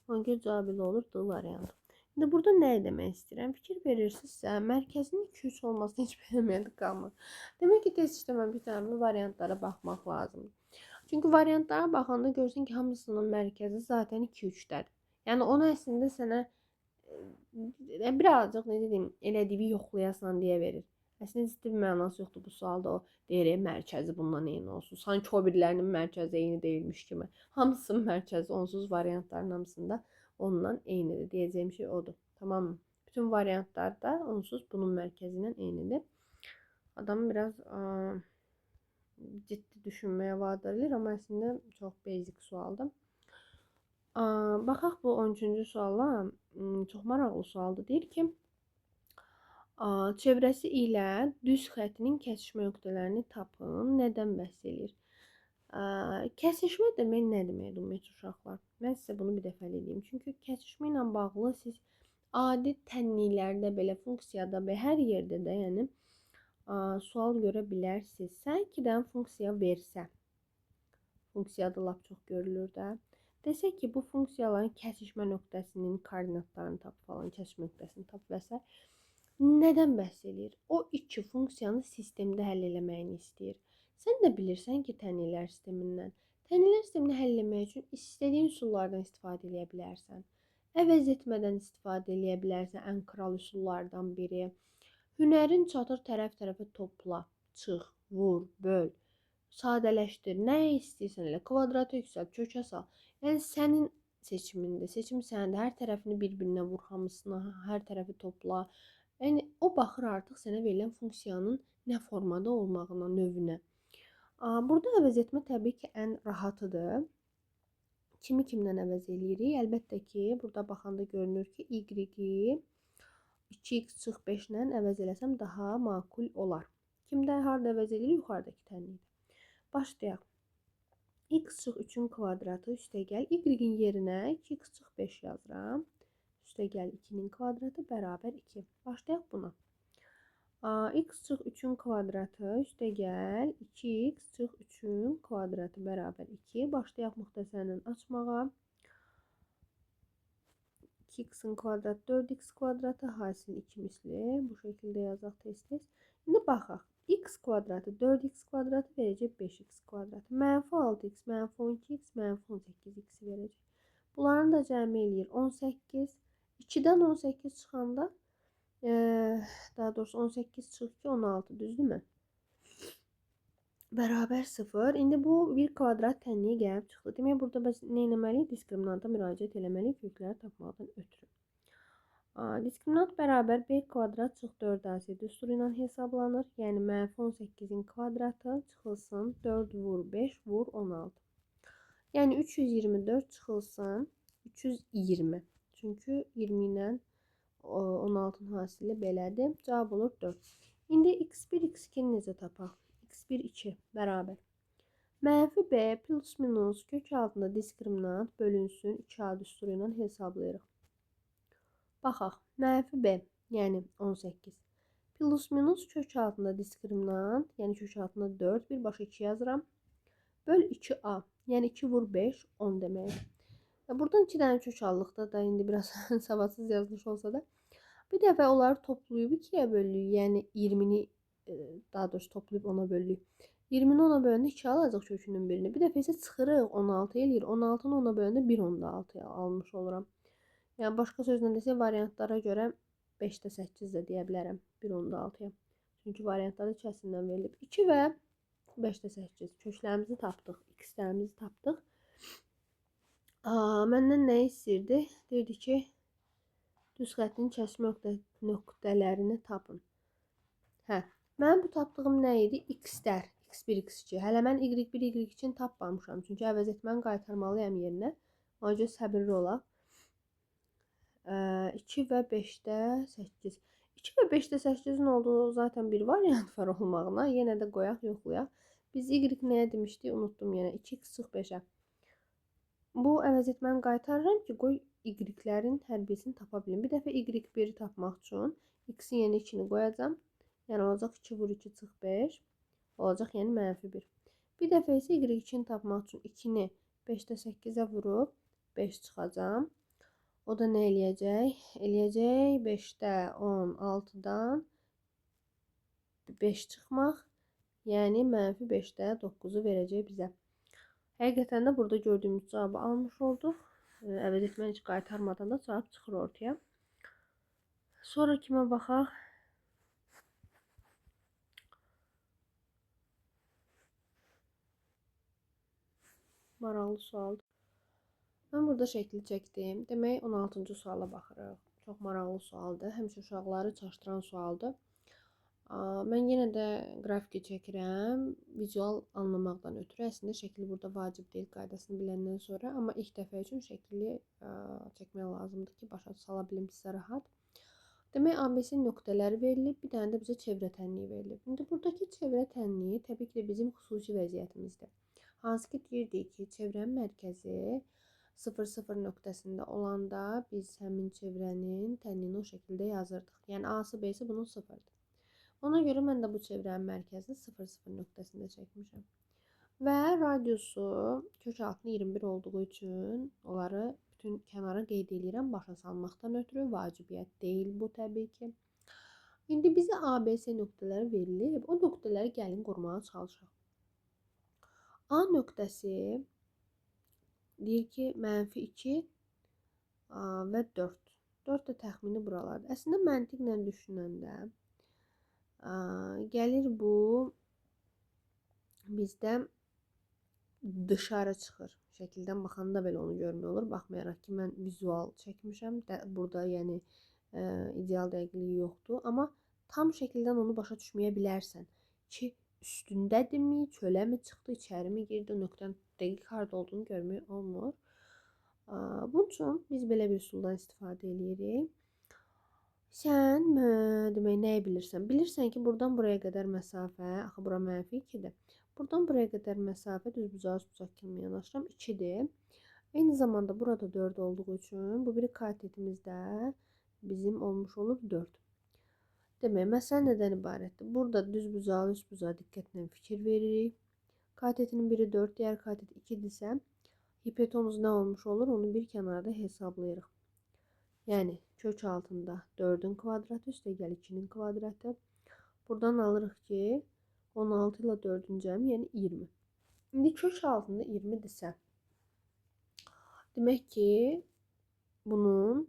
12 cavab ilə olur D variantı. İndi burada nə demək istəyirəm? Fikir verirsinizsə, mərkəzin 2-3 olmasına heç bir əhəmiyyəti qalmır. Demək ki, test işləmə bir dənə variantlara baxmaq lazımdır. Çünki variantlara baxanda görürsən ki, hamısının mərkəzi zaten 2-3-dədir. Yəni, onu əslində sənə birazcıq, necə deyim, elədiyi yoxlayasan deyə verir. Əslində ciddi bir mənası yoxdur bu sualda o deyir, mərkəzi bundan eyni olsun. Sanki o birilərinin mərkəzi eyni deyilmiş kimi. Hamısının mərkəzi onsuz variantların hamısında ondan eynidir. Deyəcəyim şey odur. Tamam mı? Bütün variantlarda onsuz bunun mərkəzi ilə eynidir. Adamı biraz ciddi düşünməyə vadar edir, amma əslində çox basic sualdır. Baxaq bu 13-cü suala. Çox maraqlı sualdır. Deyir ki, çevrəsi ilə düz xəttinin kəsişmə nöqtələrini tapın. Nədən bəhs eləyir? Kəsişmə demək nə deməkdir ümumiyyətcə uşaqlar? Mən sizə bunu bir dəfə eləyim. Çünki kəsişmə ilə bağlı siz adi tənliklərdə belə, funksiyada və hər yerdə də yəni sual görə bilərsiniz. Sən 2 dənə funksiya versə, funksiyada lap çox görülür də. Desək ki, bu funksiyaların kəsişmə nöqtəsinin koordinatlarını tap falan, kəsişmə nöqtəsini tap və s. Nədən bəhs eləyir? O iki funksiyanı sistemdə həll eləməyini istəyir. Sən də bilirsən ki, tənliklər sistemindən. Tənliklər sistemini həll eləmək üçün istədiyin üsullardan istifadə eləyə bilərsən. Əvəz etmədən istifadə eləyə bilərsən, ən kral üsullardan biri. Hünərin çatır tərəf-tərəfə topla, çıx, vur, böl, sadələşdir, nə istəyirsən elə, kvadratı yüksəlt, kökə sal. Yəni, sənin seçimində, seçim səndə, hər tərəfini bir-birinə vur hamısına, hər tərəfi topla. Yəni, o baxır artıq sənə verilən funksiyanın nə formada olmağına, növünə. Burada əvəz etmə təbii ki, ən rahatıdır. Kimi kimdən əvəz eləyirik? Əlbəttə ki, burada baxanda görünür ki, y-i 2x çıx 5 ilə əvəz eləsəm daha makul olar. Kimdə, harada əvəz eləyirik? Yuxarıdakı tənlikdə. Başlayaq. X çıx 3-ün kvadratı üstəgəl y-in yerinə 2x çıx 5 yazıram. Üstəgəl 2-nin kvadratı bərabər 2. Başlayaq buna. X çıx 3-ün kvadratı üstəgəl 2x çıx 3-ün kvadratı bərabər 2. Başlayaq müxtəsərlə açmağa. 2x-in kvadratı 4x kvadratı hasil 2 misli. Bu şəkildə yazaq tez-tez. İndi baxaq. X kvadratı 4x kvadratı verəcək 5x kvadratı. Mənfi 6x, mənfi 12x, mənfi 18x verəcək. Bunların da cəmi eləyir 18. 2-dən 18 çıxanda, daha doğrusu 18 çıx ki 16, düzdürmü? Bərabər 0. İndi bu bir kvadrat tənliyi gəlib çıxdı. Demək, burada biz nə etməliyik? Diskriminanta müraciət eləməliyik kökləri tapmaqdan ötürü. Diskriminant bərabər b kvadrat çıx 4ac düsturu ilə hesablanır. Yəni, mənfi 18-in kvadratı çıxılsın 4 vur 5 vur 16. Yəni, 324 çıxılsın 320. Çünki 20 ilə 16-nın hasili belədir. Cavab olur 4. İndi x1, x2-ni necə tapaq? X1, 2 bərabər. Mənfi b plus minus kök altında diskriminant bölünsün 2a düsturu ilə hesablayırıq. Baxaq. Mənfi b, yəni 18. Plus minus kök altında diskriminant, yəni kök altında 4, birbaşa 2 yazıram. Böl 2a, yəni 2 vur 5, 10 deməkdir. Buradan 2 dənə kök aldıqda da indi biraz savadsız yazılış olsa da bir dəfə onları toplayıb 2-yə bölürük. Yəni 20-ni daha doğrusu toplayıb 10-a bölürük. 20-ni 10-a böləndə 2 alacaq kökünün birini. Bir dəfə isə çıxırıq 16 eləyir. 16-nı 10-a böləndə 1.6 almış oluram. Yəni başqa sözlə desək variantlara görə 5-də 8 də deyə bilərəm 1.6-ya. Çünki variantlarda kəsindən verilib. 2 və 5-də 8 köklərimizi tapdıq, x-lərimizi tapdıq. Məndən nə istəyirdi? Deyirdi ki, düz xəttin kəsişmə nöqtələrini tapın. Hə, mənim bu tapdığım nə idi? X-lər, x1, x2. Hələ mən y1, y2-ni tapmamışam. Çünki əvəz etməni qaytarmalıyam yerinə. Ona görə səbirli olaq. 2 və 5-də 8. 2 və 5-də 8-in olduğu zaten bir variant var olmağına. Yenə də qoyaq, yoxlayaq. Biz y nəyə demişdik? Unutdum yenə. 2x çıx 5-ə. Bu əvəz etməni qaytarıram ki, qoy y-lərin hər birisini tapa bilim. Bir dəfə y1-i tapmaq üçün x-in yerinə 2-ni qoyacam. Yəni olacaq 2 vur 2 çıx 5. Olacaq yəni mənfi 1. Bir dəfə isə y2-ni tapmaq üçün 2-ni 5-də 8-ə vurub 5 çıxacam. O da nə eləyəcək? Eləyəcək 5-də 16-dan 5 çıxmaq. Yəni mənfi 5-də 9-u verəcək bizə. Həqiqətən də burada gördüyümüz cavabı almış olduq. Əvəz etməni heç qaytarmadan da cavab çıxır ortaya. Sonra kimə baxaq? Maraqlı sualdır. Mən burada şəkli çəkdim. Demək 16-cı suala baxırıq. Çox maraqlı sualdır. Həmişə uşaqları çaşdıran sualdır. Mən yenə də qrafiki çəkirəm. Vizual anlamaqdan ötürü. Əslində şəkil burada vacib deyil qaydasını biləndən sonra. Amma ilk dəfə üçün şəkili çəkmək lazımdır ki, başa sala bilim sizə rahat. Demək, ABC nöqtələri verilib, bir dənə də bizə çevrə tənliyi verilib. İndi buradakı çevrə tənliyi təbii ki də bizim xüsusi vəziyyətimizdir. Hansı ki, deyirdik ki, çevrənin mərkəzi 0, 0 nöqtəsində olanda biz həmin çevrənin tənliyini o şəkildə yazırdıq. Yəni, A-sı, B-si bunun 0-dır. Ona görə mən də bu çevrənin mərkəzini 0, 0 nöqtəsində çəkmişəm. Və radiusu kök altında 21 olduğu üçün onları bütün kənara qeyd eləyirəm. Başa salmaqdan ötürü vacibiyyət deyil bu təbii ki. İndi bizə A, B, C nöqtələri verilib. O nöqtələri gəlin qurmağa çalışaq. A nöqtəsi deyir ki, mənfi 2 və 4. 4 də təxmini buralardır. Əslində, məntiqlə düşünəndə gəlir bu bizdə dışarı çıxır. Şəkildən baxanda belə onu görmək olur. Baxmayaraq ki, mən vizual çəkmişəm. Burada yəni ideal dəqiqliyi yoxdur. Amma tam şəkildən onu başa düşməyə bilərsən ki, üstündədirmi, çölə mi çıxdı, içəri mi girdi, nöqtənin dəqiq harda olduğunu görmək olmur. Bunun üçün biz belə bir üsuldan istifadə eləyirik. Sən demək, nəyi bilirsən? Bilirsən ki, buradan buraya qədər məsafə, axı bura mənfi 2-dir. Buradan buraya qədər məsafə düz bucağı üst bucaq kimi yanaşıram, 2-dir. Eyni zamanda burada 4 olduğu üçün bu biri katetimizdə bizim olmuş olur 4. Demək, məsələ nədən ibarətdir? Burada düz bucaqlı üst bucağa diqqətlə fikir veririk. Katetinin biri 4, digər katet 2-dirsə, hipotenuz nə olmuş olur? Onu bir kənarda hesablayırıq. Yəni, kök altında 4-ün kvadratı, üstə gəl 2-nin kvadratı. Buradan alırıq ki, 16 ilə 4-ün cəmi, yəni 20. İndi kök altında 20-dirsə, demək ki, bunun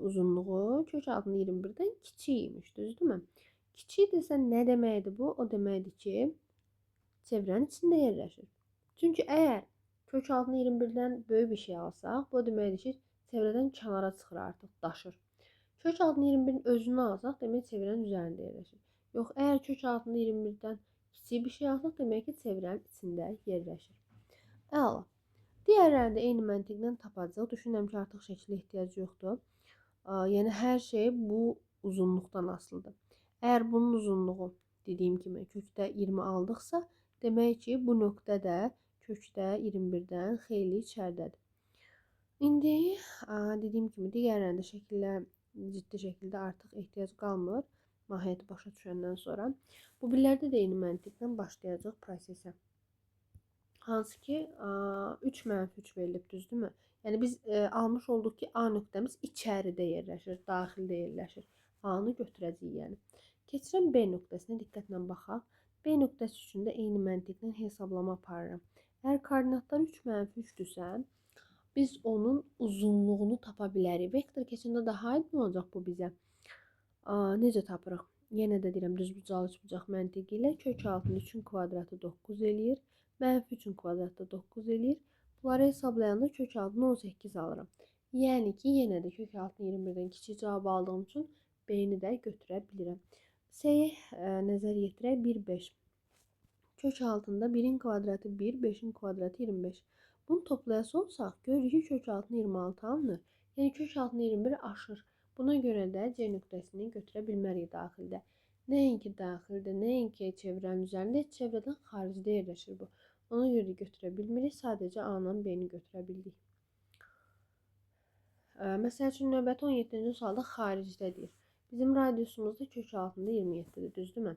uzunluğu kök altında 21-dən kiçik imiş, düzdürmü? Kiçikdirsə nə deməkdir bu? O deməkdir ki, çevrənin içində yerləşir. Çünki əgər kök altında 21-dən böyük bir şey alsaq, bu deməkdir ki, çevrədən kənara çıxır artıq, daşır. Kök altında 21-in özünü alsaq, demək çevrənin üzərində yerləşir. Yox, əgər kök altında 21-dən kiçik bir şey alsaq, demək ki, çevrənin içində yerləşir. Əla. Digərlərini də eyni məntiqlə tapacaq. Düşünürəm ki, artıq şəklə ehtiyac yoxdur. Yəni, hər şey bu uzunluqdan asılıdır. Əgər bunun uzunluğu, dediyim kimi, kökdə 20 aldıqsa, demək ki, bu nöqtə də kökdə 21-dən xeyli içəridədir. İndi, dediyim kimi, digərlərini də şəkillə ciddi şəkildə artıq ehtiyac qalmır. Mahiyyəti başa düşəndən sonra. Bu birlərdə də eyni məntiqlə başlayacaq prosesə. Hansı ki, 3 mənfi 3 verilib, düzdürmü? Yəni, biz almış olduq ki, A nöqtəmiz içəridə yerləşir, daxildə yerləşir. A-nı götürəcəyik, yəni. Keçirəm B nöqtəsinə, diqqətlə baxaq. B nöqtəsi üçün də eyni məntiqlə hesablama aparıram. Əgər koordinatlar 3 mənfi 3-dürsə, biz onun uzunluğunu tapa bilərik. Vektor keçəndə daha aydın olacaq bu bizə. Necə tapırıq? Yenə də deyirəm, düz bucaqlı üç bucaq məntiqi ilə kök altında 3-ün kvadratı 9 eləyir. Mənfi 3-ün kvadratı 9 eləyir. Bunları hesablayanda kök altında 18 alıram. Yəni ki, yenə də kök altında 21-dən kiçik cavab aldığım üçün B-ni də götürə bilirəm. C-yə nəzər yetirək 1, 5. Kök altında 1-in kvadratı 1, 5-in kvadratı 25. Bunu toplayası olsaq, görürük ki, kök altında 26 alınır. Yəni, kök altında 21 aşır. Buna görə də C nöqtəsini götürə bilmərik daxildə. Nəinki daxildə, nəinki çevrənin üzərində, çevrədən xaricdə yerləşir bu. Ona görə də götürə bilmirik, sadəcə A-la B-ni götürə bildik. Məsəl üçün, növbəti 17-ci sualda xaricdə deyir. Bizim radiusumuz da kök altında 27-dir, düzdürmü?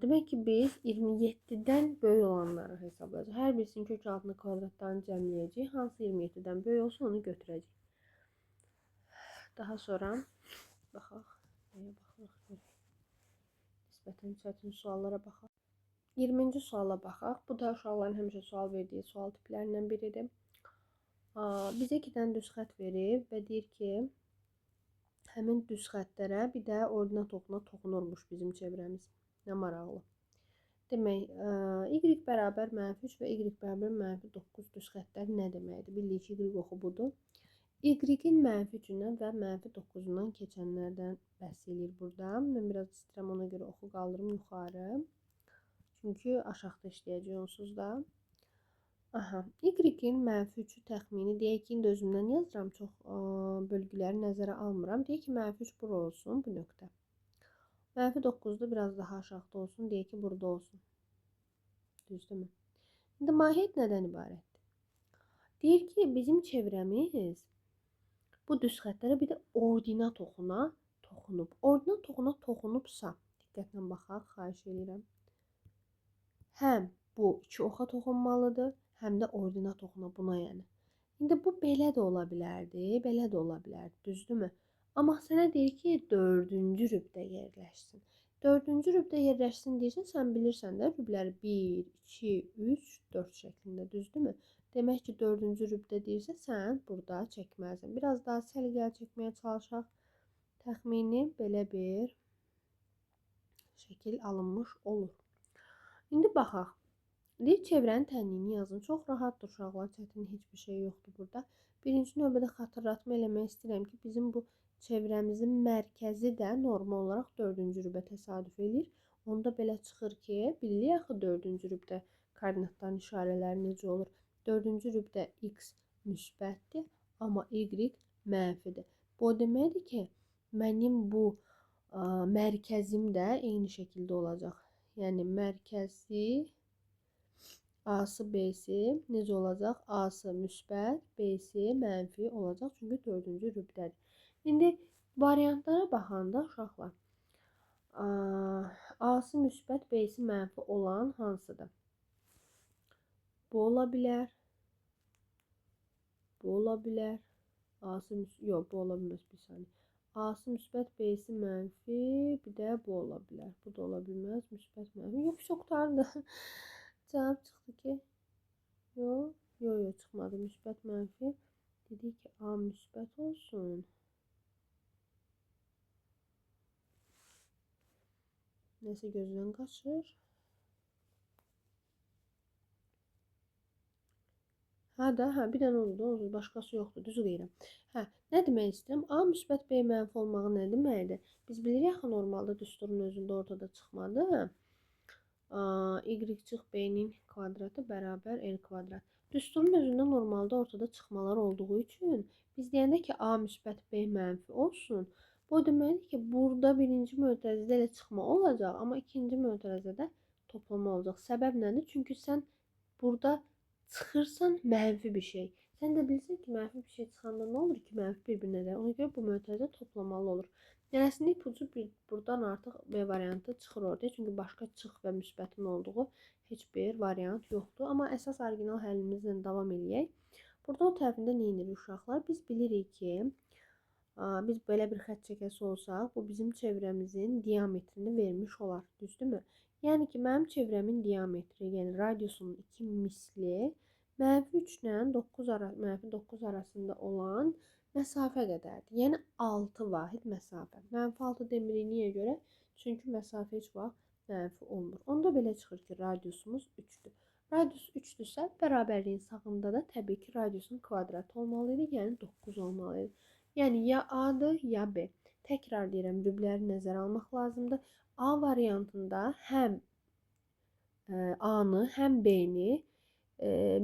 Demək ki, biz 27-dən böyük olanları hesablayacaq. Hər birisinin kök altında kvadratlarını cəmləyəcəyik. Hansı 27-dən böyük olsa onu götürəcəyik. Daha sonra baxaq. Nəyə baxırıq görək. Nisbətən çətin suallara baxaq. 20-ci suala baxaq. Bu da uşaqların həmişə sual verdiyi sual tiplərindən biridir. Bizə 2 dənə düz xətt verib və deyir ki, həmin düz xəttlərə bir də ordinat oxuna toxunurmuş bizim çevrəmiz. Nə maraqlı. Demək, y bərabər mənfi 3 və y bərabər mənfi 9 düz xəttlər nə deməkdir? Bildik ki, y oxu budur. Y-in mənfi 3-ündən və mənfi 9-undan keçənlərdən bəhs eləyir burada. Mən biraz istəyirəm ona görə oxu qaldırım yuxarı. Çünki aşağıda işləyəcək onsuz da. Aha, y-in mənfi 3-ü təxmini, deyək ki, indi özümdən yazıram, çox bölgüləri nəzərə almıram. Deyək ki, mənfi 3 bura olsun, bu nöqtə. Mənfi 9-da biraz daha aşağıda olsun, deyək ki, burada olsun. Düzdürmü? İndi mahiyyət nədən ibarətdir? Deyir ki, bizim çevrəmiz bu düz xəttlərə bir də ordinat oxuna toxunub. Ordinat oxuna toxunubsa, diqqətlə baxaq, xahiş edirəm. Həm bu iki oxa toxunmalıdır, həm də ordinat oxuna buna yəni. İndi bu belə də ola bilərdi, belə də ola bilərdi, düzdürmü? Amma sənə deyir ki, 4-cü rübdə yerləşsin. 4-cü rübdə yerləşsin deyirsən, sən bilirsən də rübləri 1, 2, 3, 4 şəklində, düzdürmü? Demək ki, 4-cü rübdə deyirsə, sən burada çəkməlisən. Biraz daha səliqəli çəkməyə çalışaq. Təxmini belə bir şəkil alınmış olur. İndi baxaq. Deyir, çevrənin tənliyini yazın. Çox rahatdır uşaqlar, çətin heç bir şey yoxdur burada. Birinci növbədə xatırlatma eləmək istəyirəm ki, bizim bu çevrəmizin mərkəzi də normal olaraq 4-cü rübə təsadüf eləyir. Onda belə çıxır ki, bilirik axı 4-cü rübdə koordinatların işarələri necə olur. 4-cü rübdə x müsbətdir, amma y mənfidir. Bu o deməkdir ki, mənim bu mərkəzim də eyni şəkildə olacaq. Yəni, mərkəzi A-sı, B-si necə olacaq? A-sı müsbət, B-si mənfi olacaq. Çünki 4-cü rübdədir. İndi variantlara baxanda uşaqlar, A-sı müsbət, B-si mənfi olan hansıdır? Bu ola bilər. Bu ola bilər. A-sı, yox, bu ola bilməz, bir saniyə. A-sı müsbət, B-si mənfi, bir də bu ola bilər. Bu da ola bilməz, müsbət, mənfi. Yox, çox qurtardı. Cavab çıxdı ki, yox, yox, yox, çıxmadı. Müsbət, mənfi. Dedik ki, A müsbət olsun. Nəsə gözdən qaçır. Hə də, hə, bir dənə oldu, oldu, başqası yoxdur, düzü deyirəm. Hə, nə demək istəyirəm? A müsbət, B mənfi olmağı nə deməkdir? Biz bilirik axı, normalda düsturun özündə ortada çıxmadı. Y çıx B-nin kvadratı bərabər R kvadrat. Düsturun özündə normalda ortada çıxmalar olduğu üçün biz deyəndə ki, A müsbət, B mənfi olsun, bu o deməkdir ki, burada birinci mötərizədə elə çıxma olacaq, amma ikinci mötərizədə toplama olacaq. Səbəb nədir? Çünki sən burada çıxırsan mənfi bir şey. Sən də bilirsən ki, mənfi bir şey çıxanda nə olur ki, mənfi bir-birinə dəyər. Ona görə bu mötərizə toplamalı olur. Yəni, əslində ipucu buradan artıq B variantı çıxır ortaya. Çünki başqa çıx və müsbətin olduğu heç bir variant yoxdur. Amma əsas orijinal həllimizlə davam eləyək. Burada o tərəfində nə edirik uşaqlar? Biz bilirik ki, biz belə bir xətt çəkəsi olsaq, bu bizim çevrəmizin diametrini vermiş olar. Düzdürmü? Yəni ki, mənim çevrəmin diametri, yəni radiusunun 2 misli mənfi 3 ilə mənfi 9 arasında olan məsafə qədərdir. Yəni 6 vahid məsafə. Mənfi 6 demirik niyə görə? Çünki məsafə heç vaxt mənfi olmur. Onda belə çıxır ki, radiusumuz 3-dür. Radius 3-dürsə, bərabərliyin sağında da təbii ki, radiusun kvadratı olmalı idi, yəni 9 olmalı idi. Yəni ya A-dır, ya B. Təkrar deyirəm, rübləri nəzərə almaq lazımdır. A variantında həm A-nı, həm B-ni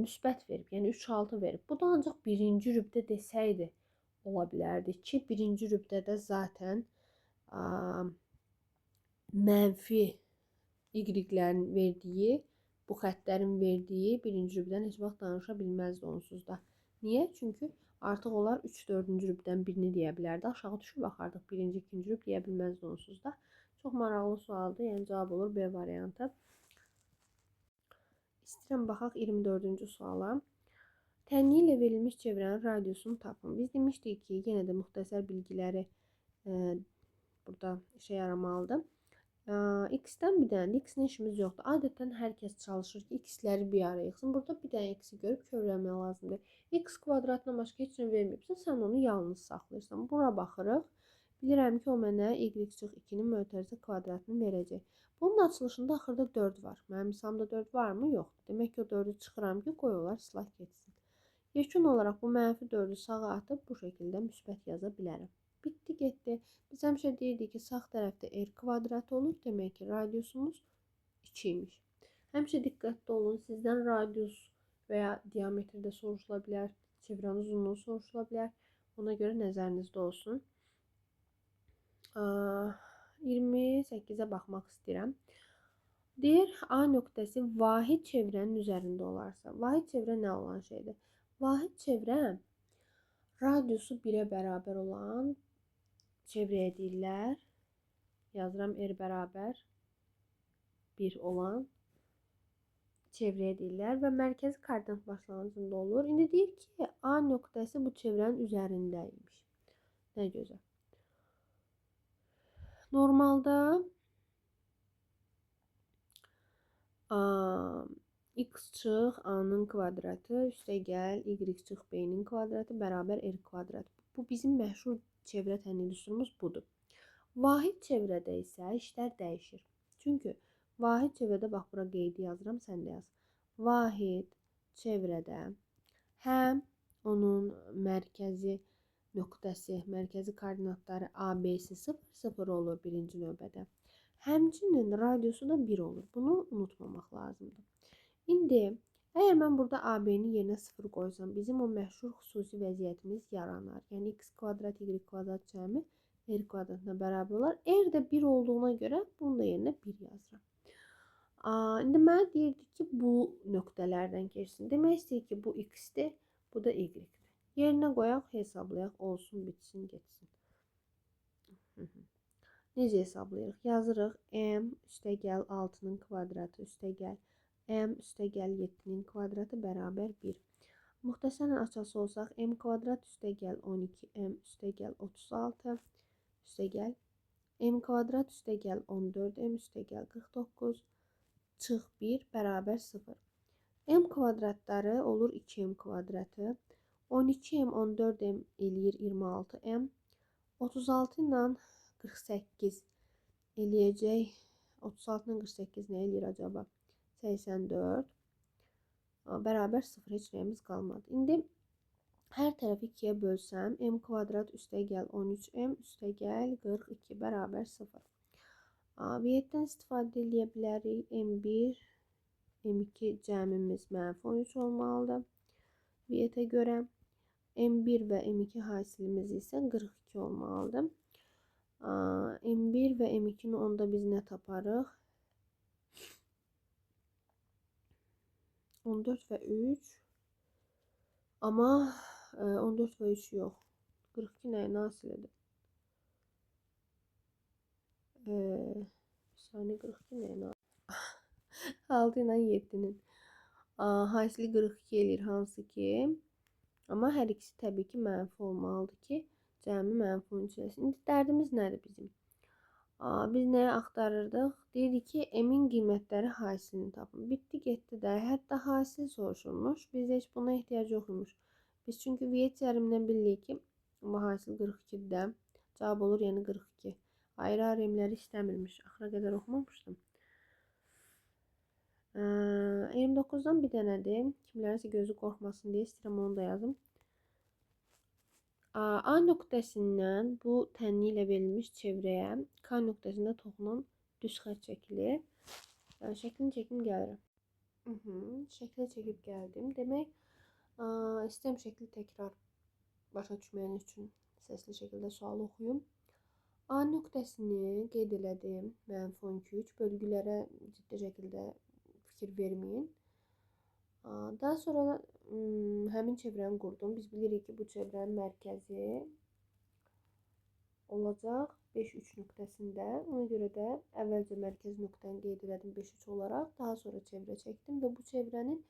müsbət verib, yəni 3-6 verib. Bu da ancaq birinci rübdə desəydi ola bilərdi ki, birinci rübdə də zaten mənfi y-lərin verdiyi, bu xəttlərin verdiyi birinci rübdən heç vaxt danışa bilməzdi onsuz da. Niyə? Çünki artıq onlar 3-4-cü rübdən birini deyə bilərdi. Aşağı düşüb baxardıq, birinci, ikinci rüb deyə bilməzdi onsuz da. Çox maraqlı sualdır, yəni cavab olur B variantı. İstəyirəm baxaq 24-cü suala. Tənliyi ilə verilmiş çevrənin radiusunu tapın. Biz demişdik ki, yenə də müxtəsər bilgiləri burada işə yaramalıdır. X-dən bir dənə, X-nə işimiz yoxdur. Adətən hər kəs çalışır ki, X-ləri bir araya yığsın. Burada bir dənə X-i görüb kövrəlmək lazımdır. X kvadratına başqa heç nə verməyibsə, sən onu yalnız saxlayırsan. Bura baxırıq. Bilirəm ki, o mənə y çıx 2-nin mötərizə kvadratını verəcək. Bunun açılışında axırda 4 var. Mənim misalımda 4 varmı? Yoxdur. Demək ki, o 4-ü çıxıram ki, qoy onlar islah getsin. Yekun olaraq bu mənfi 4-ü sağa atıb bu şəkildə müsbət yaza bilərəm. Bitdi, getdi. Biz həmişə deyirdik ki, sağ tərəfdə r kvadratı olur. Demək ki, radiusumuz 2 imiş. Həmişə diqqətli olun. Sizdən radius və ya diametrdə soruşula bilər, çevrənin uzunluğu soruşula bilər. Ona görə nəzərinizdə olsun. 28-ə baxmaq istəyirəm. Deyir, A nöqtəsi vahid çevrənin üzərində olarsa. Vahid çevrə nə olan şeydir? Vahid çevrə radiusu 1-ə bərabər olan çevrəyə deyirlər. Yazıram, R bərabər 1 olan çevrəyə deyirlər və mərkəzi koordinat başlanğıcında olur. İndi deyir ki, A nöqtəsi bu çevrənin üzərində imiş. Nə gözəl. Normalda x çıx A-nın kvadratı üstə gəl y çıx B-nin kvadratı bərabər R kvadratı. Bu bizim məşhur çevrə tənlik düsturumuz budur. Vahid çevrədə isə işlər dəyişir. Çünki vahid çevrədə, bax bura qeydi yazıram, sən də yaz. Vahid çevrədə həm onun mərkəzi nöqtəsi, mərkəzi koordinatları A, B-si 0, 0 olur birinci növbədə. Həmçinin radiusu da 1 olur. Bunu unutmamaq lazımdır. İndi, əgər mən burada A, B-nin yerinə 0 qoysam, bizim o məşhur xüsusi vəziyyətimiz yaranar. Yəni, x kvadrat, y kvadrat cəmi r kvadratına bərabər olar. R də 1 olduğuna görə bunu da yerinə 1 yazıram. İndi mənə deyirdi ki, bu nöqtələrdən keçsin. Demək istəyir ki, bu x-dir, bu da y-dir. Yerinə qoyaq, hesablayaq, olsun, bitsin, getsin. Necə hesablayırıq? Yazırıq m üstə gəl 6-nın kvadratı üstə gəl m üstə gəl 7-nin kvadratı bərabər 1. Müxtəsərən açası olsaq m kvadrat üstə gəl 12 m üstə gəl 36 üstə gəl m kvadrat üstə gəl 14 m üstə gəl 49 çıx 1 bərabər 0. M kvadratları olur 2m kvadratı. 12m 14m eləyir 26m. 36 ilə 48 eləyəcək. 36 ilə 48 nə eləyir acaba? 84 bərabər 0, heç nəyimiz qalmadı. İndi hər tərəfi 2-yə bölsəm, m kvadrat üstə gəl 13m üstə gəl 42 bərabər 0. Vietdən istifadə eləyə bilərik. M1, M2 cəmimiz mənfi 13 olmalıdır. Vietə görə M1 və M2 hasilimiz isə 42 olmalıdır. M1 və M2-ni onda biz nə taparıq? 14 və 3. Amma 14 və 3 yox. 42 nəyin hasilidir? Bir saniyə, 42 nəyin hasilidir? 6 ilə 7-nin hasili 42 eləyir hansı ki. Amma hər ikisi təbii ki, mənfi olmalıdır ki, cəmi mənfi 13 eləsin. İndi dərdimiz nədir bizim? Biz nəyi axtarırdıq? Deyirik ki, m-in qiymətləri hasilini tapın. Bitdi, getdi də. Hətta hasil soruşulmuş. Bizdə heç buna ehtiyac yox imiş. Biz çünki Viet cərimindən bilirik ki, bu hasil 42-dir də. Cavab olur, yəni 42. Ayrı-ayrı m-ləri istəmirmiş. Axıra qədər oxumamışdım. 29-dan bir dənədir. Kimlərinsə gözü qorxmasın deyə istəyirəm onu da yazım. A nöqtəsindən bu tənlik ilə verilmiş çevrəyə K nöqtəsində toxunan düz xətt çəkilir. Şəklini çəkim gəlirəm. Şəklə çəkib gəldim. Demək, istəyirəm şəkli təkrar başa düşməyiniz üçün səsli şəkildə sualı oxuyum. A nöqtəsini qeyd elədim. Mənfi 12, 3 bölgülərə ciddi şəkildə fikir verməyin. Daha sonra həmin çevrəni qurdum. Biz bilirik ki, bu çevrənin mərkəzi olacaq 5-3 nöqtəsində. Ona görə də əvvəlcə mərkəz nöqtəni qeyd elədim 5-3 olaraq. Daha sonra çevrə çəkdim və bu çevrənin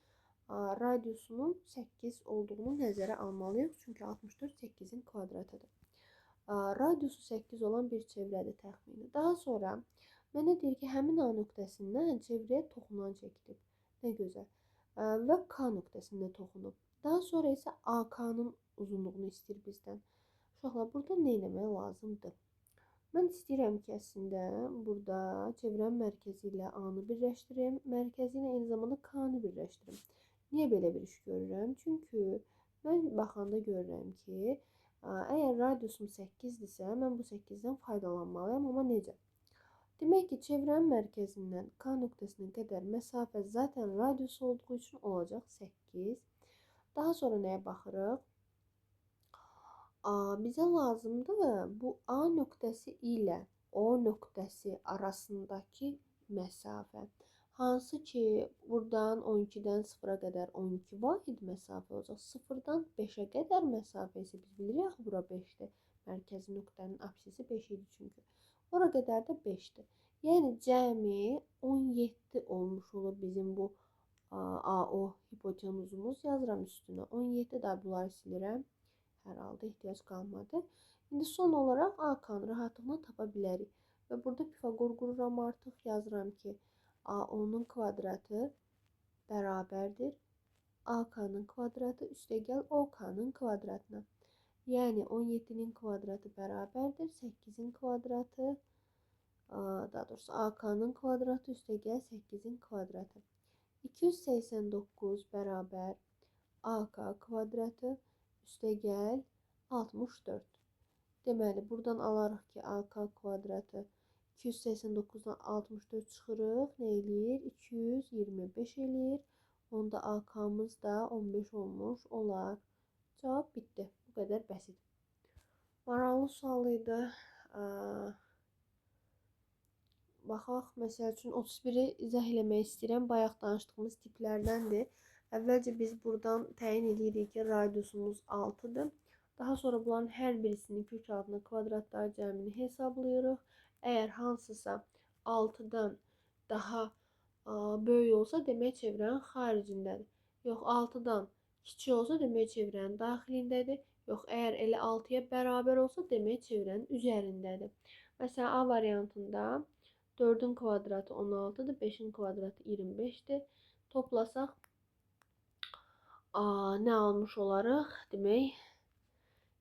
radiusunun 8 olduğunu nəzərə almalıyıq. Çünki 64 8-in kvadratıdır. Radiusu 8 olan bir çevrədir təxmini. Daha sonra mənə deyir ki, həmin A nöqtəsindən çevrəyə toxunan çəkilib. Nə gözəl. Və K nöqtəsində toxunub. Daha sonra isə AK-nın uzunluğunu istəyir bizdən. Uşaqlar, burada nə eləmək lazımdır? Mən istəyirəm ki, əslində burada çevrənin mərkəzi ilə A-nı birləşdirim, mərkəzi ilə eyni zamanda K-nı birləşdirim. Niyə belə bir iş görürəm? Çünki mən baxanda görürəm ki, əgər radiusum 8-dirsə, mən bu 8-dən faydalanmalıyam, amma necə? Demək ki, çevrənin mərkəzindən K nöqtəsinə qədər məsafə zaten radius olduğu üçün olacaq 8. Daha sonra nəyə baxırıq? Bizə lazımdır bu A nöqtəsi ilə O nöqtəsi arasındakı məsafə. Hansı ki, buradan 12-dən 0-a qədər 12 vahid məsafə olacaq. 0-dan 5-ə qədər məsafə isə biz bilirik, axı bura 5-dir. Mərkəzi nöqtənin apsisi 5 idi çünki. Ora qədər də 5-dir. Yəni, cəmi 17 olmuş olur bizim bu AO hipotenuzumuz. Yazıram üstünə 17, daha bunları silirəm. Hər halda ehtiyac qalmadı. İndi son olaraq AK-nı rahatlıqla tapa bilərik. Və burada Pifaqor qururam artıq. Yazıram ki, AO-nun kvadratı bərabərdir AK-nın kvadratı üstəgəl OK-nın kvadratına. Yəni 17-nin kvadratı bərabərdir 8-in kvadratı, daha doğrusu AK-nın kvadratı üstəgəl 8-in kvadratı. 289 bərabər AK kvadratı üstəgəl 64. Deməli, buradan alarıq ki, AK kvadratı 289-dan 64 çıxırıq. Nə eləyir? 225 eləyir. Onda AK-mız da 15 olmuş olar. Cavab bitdi. Bu qədər bəsit. Maraqlı sual idi. Baxaq, məsəl üçün 31-i izah eləmək istəyirəm. Bayaq danışdığımız tiplərdəndir. Əvvəlcə biz buradan təyin edirik ki, radiusumuz 6-dır. Daha sonra bunların hər birisinin kök altına kvadratlar cəmini hesablayırıq. Əgər hansısa 6-dan daha böyük olsa, demək çevrənin xaricindədir. Yox, 6-dan kiçik olsa, demək çevrənin daxilindədir. Yox, əgər elə 6-ya bərabər olsa, demək çevrənin üzərindədir. Məsələn, A variantında 4-ün kvadratı 16-dır, 5-in kvadratı 25-dir. Toplasaq, nə almış olarıq? Demək,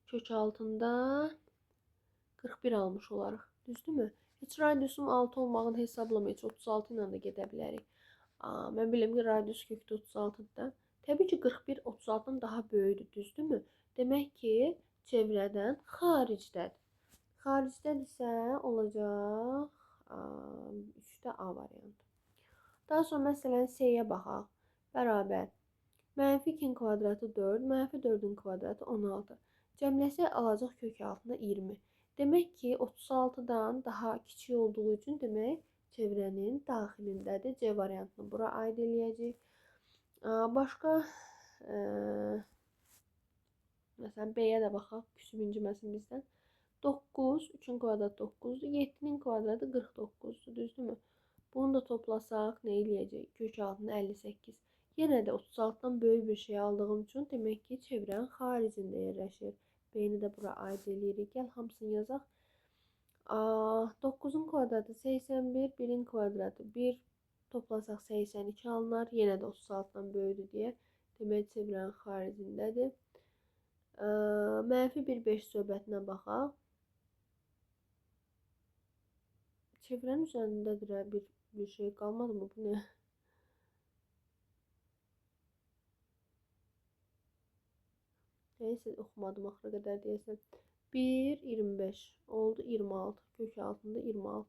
kök altında 41 almış olarıq. Düzdürmü? Heç radiusun 6 olmağını hesablamayın. Heç 36 ilə də gedə bilərik. Mən bilirəm ki, radius kökdə 36-dır da. Təbii ki, 41 36-dan daha böyükdür. Düzdürmü? Demək ki, çevrədən xaricdədir. Xaricdədirsə olacaq 3-də A variantı. Daha sonra məsələn C-yə baxaq. Bərabər. Mənfi 2-nin kvadratı 4, mənfi 4-ün kvadratı 16. Cəmləsək alacaq kök altında 20. Demək ki, 36-dan daha kiçik olduğu üçün demək çevrənin daxilindədir. C variantını bura aid eləyəcəyik. Başqa, məsələn, B-yə də baxaq, küsüb inciməsin bizdən. 9, 3-ün kvadratı 9-dur, 7-nin kvadratı 49-dur, düzdürmü? Bunu da toplasaq, nə eləyəcək? Kök altında 58. Yenə də 36-dan böyük bir şey aldığım üçün demək ki, çevrənin xaricində yerləşir. B-ni də bura aid eləyirik. Gəl, hamısını yazaq. 9-un kvadratı 81, 1-in kvadratı 1, toplasaq 82 alınar. Yenə də 36-dan böyükdür deyə. Demək, çevrənin xaricindədir. Mənfi 1, 5 söhbətinə baxaq. Çevrənin üzərindədir, bir şey qalmadı mı? Bu nə? Neyse, oxumadım axıra qədər deyəsən. 1, 25 oldu 26. Kök altında 26.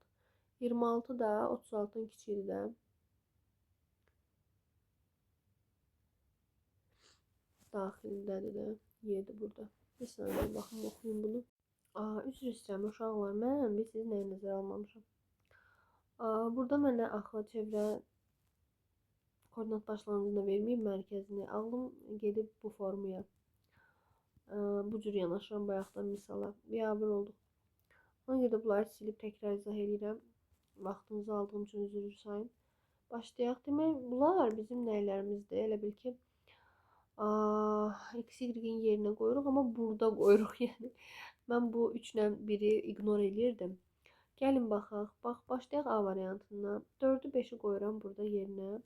26 da 36-dan kiçikdir də. Daxilindədir də. 7 burada. Bir saniyə baxım, oxuyum bunu. Üzr istəyirəm uşaqlar. Mən bilirsiniz nəyi nəzərə almamışam. Burada mənə axı çevrə koordinat başlanğıcını verməyib mərkəzini. Ağlım gedib bu formaya. Bu cür yanaşıram bayaqdan misala. Biabır olduq. Ona görə də bunları silib təkrar izah eləyirəm. Vaxtınızı aldığım üçün üzr sayın. Başlayaq. Demək, bunlar bizim nəylərimizdir? Elə bil ki, X, Y-in yerinə qoyuruq, amma burada qoyuruq. Yəni, mən bu 3 ilə 1-i ignor eləyirdim. Gəlin baxaq. Bax, başlayaq A variantından. 4-ü 5-i qoyuram burada yerinə.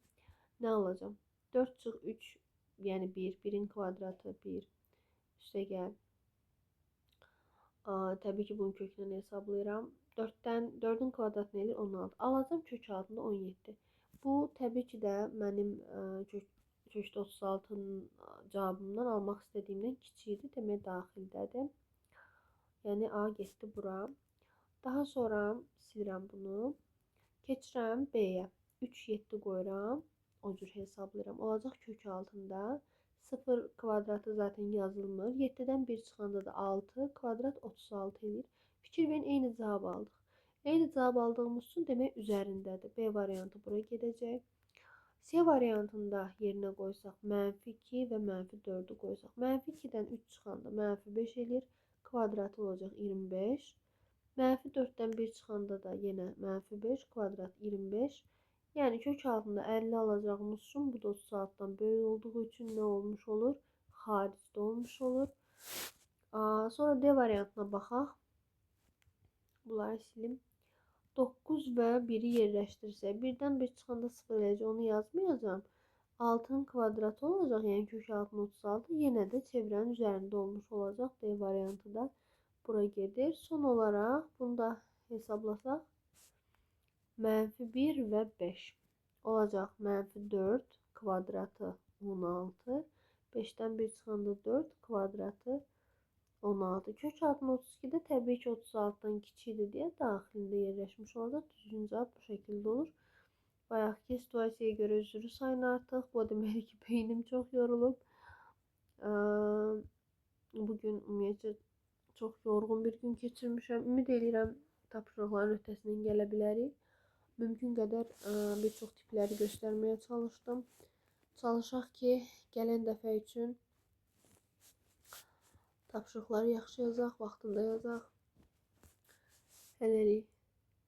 Nə alacam? 4 çıx 3, yəni 1. 1-in kvadratı 1. Üstə gəl. Təbii ki, bunun kökünü hesablayıram. 4-ün kvadratı nə eləyir? 16. Alacam kök altında 17. Bu, təbii ki də mənim kökdə 36-nın cavabımdan almaq istədiyimdən kiçikdir. Demək, daxildədir. Yəni, A getdi bura. Daha sonra silirəm bunu. Keçirəm B-yə. 3, 7 qoyuram. O cür hesablayıram. Olacaq kök altında. 0 kvadratı zaten yazılmır. 7-dən 1 çıxanda da 6, kvadrat 36 eləyir. Fikir verin, eyni cavab aldıq. Eyni cavab aldığımız üçün demək üzərindədir. B variantı bura gedəcək. C variantında yerinə qoysaq mənfi 2 və mənfi 4-ü qoysaq. Mənfi 2-dən 3 çıxanda mənfi 5 eləyir. Kvadratı olacaq 25. Mənfi 4-dən 1 çıxanda da yenə mənfi 5, kvadrat 25. Yəni kök altında 50 alacağımız üçün bu da 36-dan böyük olduğu üçün nə olmuş olur? Xaricdə olmuş olur. Sonra D variantına baxaq. Bunları silim. 9 və 1-i yerləşdirsək, 1-dən 1 çıxanda 0 eləyəcək, onu yazmayacağam. 6-nın kvadratı olacaq, yəni kök altında 36. Yenə də çevrənin üzərində olmuş olacaq. D variantı da bura gedir. Son olaraq bunu da hesablasaq, mənfi 1 və 5 olacaq. Mənfi 4 kvadratı 16. 5-dən 1 çıxanda 4 kvadratı 16. Kök altında 32 də təbii ki 36-dan kiçikdir deyə daxilində yerləşmiş olacaq. Düzgün cavab bu şəkildə olur. Bayaqki situasiyaya görə üzrü sayın artıq. Bu deməkdir ki, beynim çox yorulub. Bugün ümumiyyətcə çox yorğun bir gün keçirmişəm. Ümid eləyirəm tapşırıqların öhdəsindən gələ bilərik. Mümkün qədər bir çox tipləri göstərməyə çalışdım. Çalışaq ki, gələn dəfə üçün tapşırıqları yaxşı yazaq, vaxtında yazaq. Hələlik.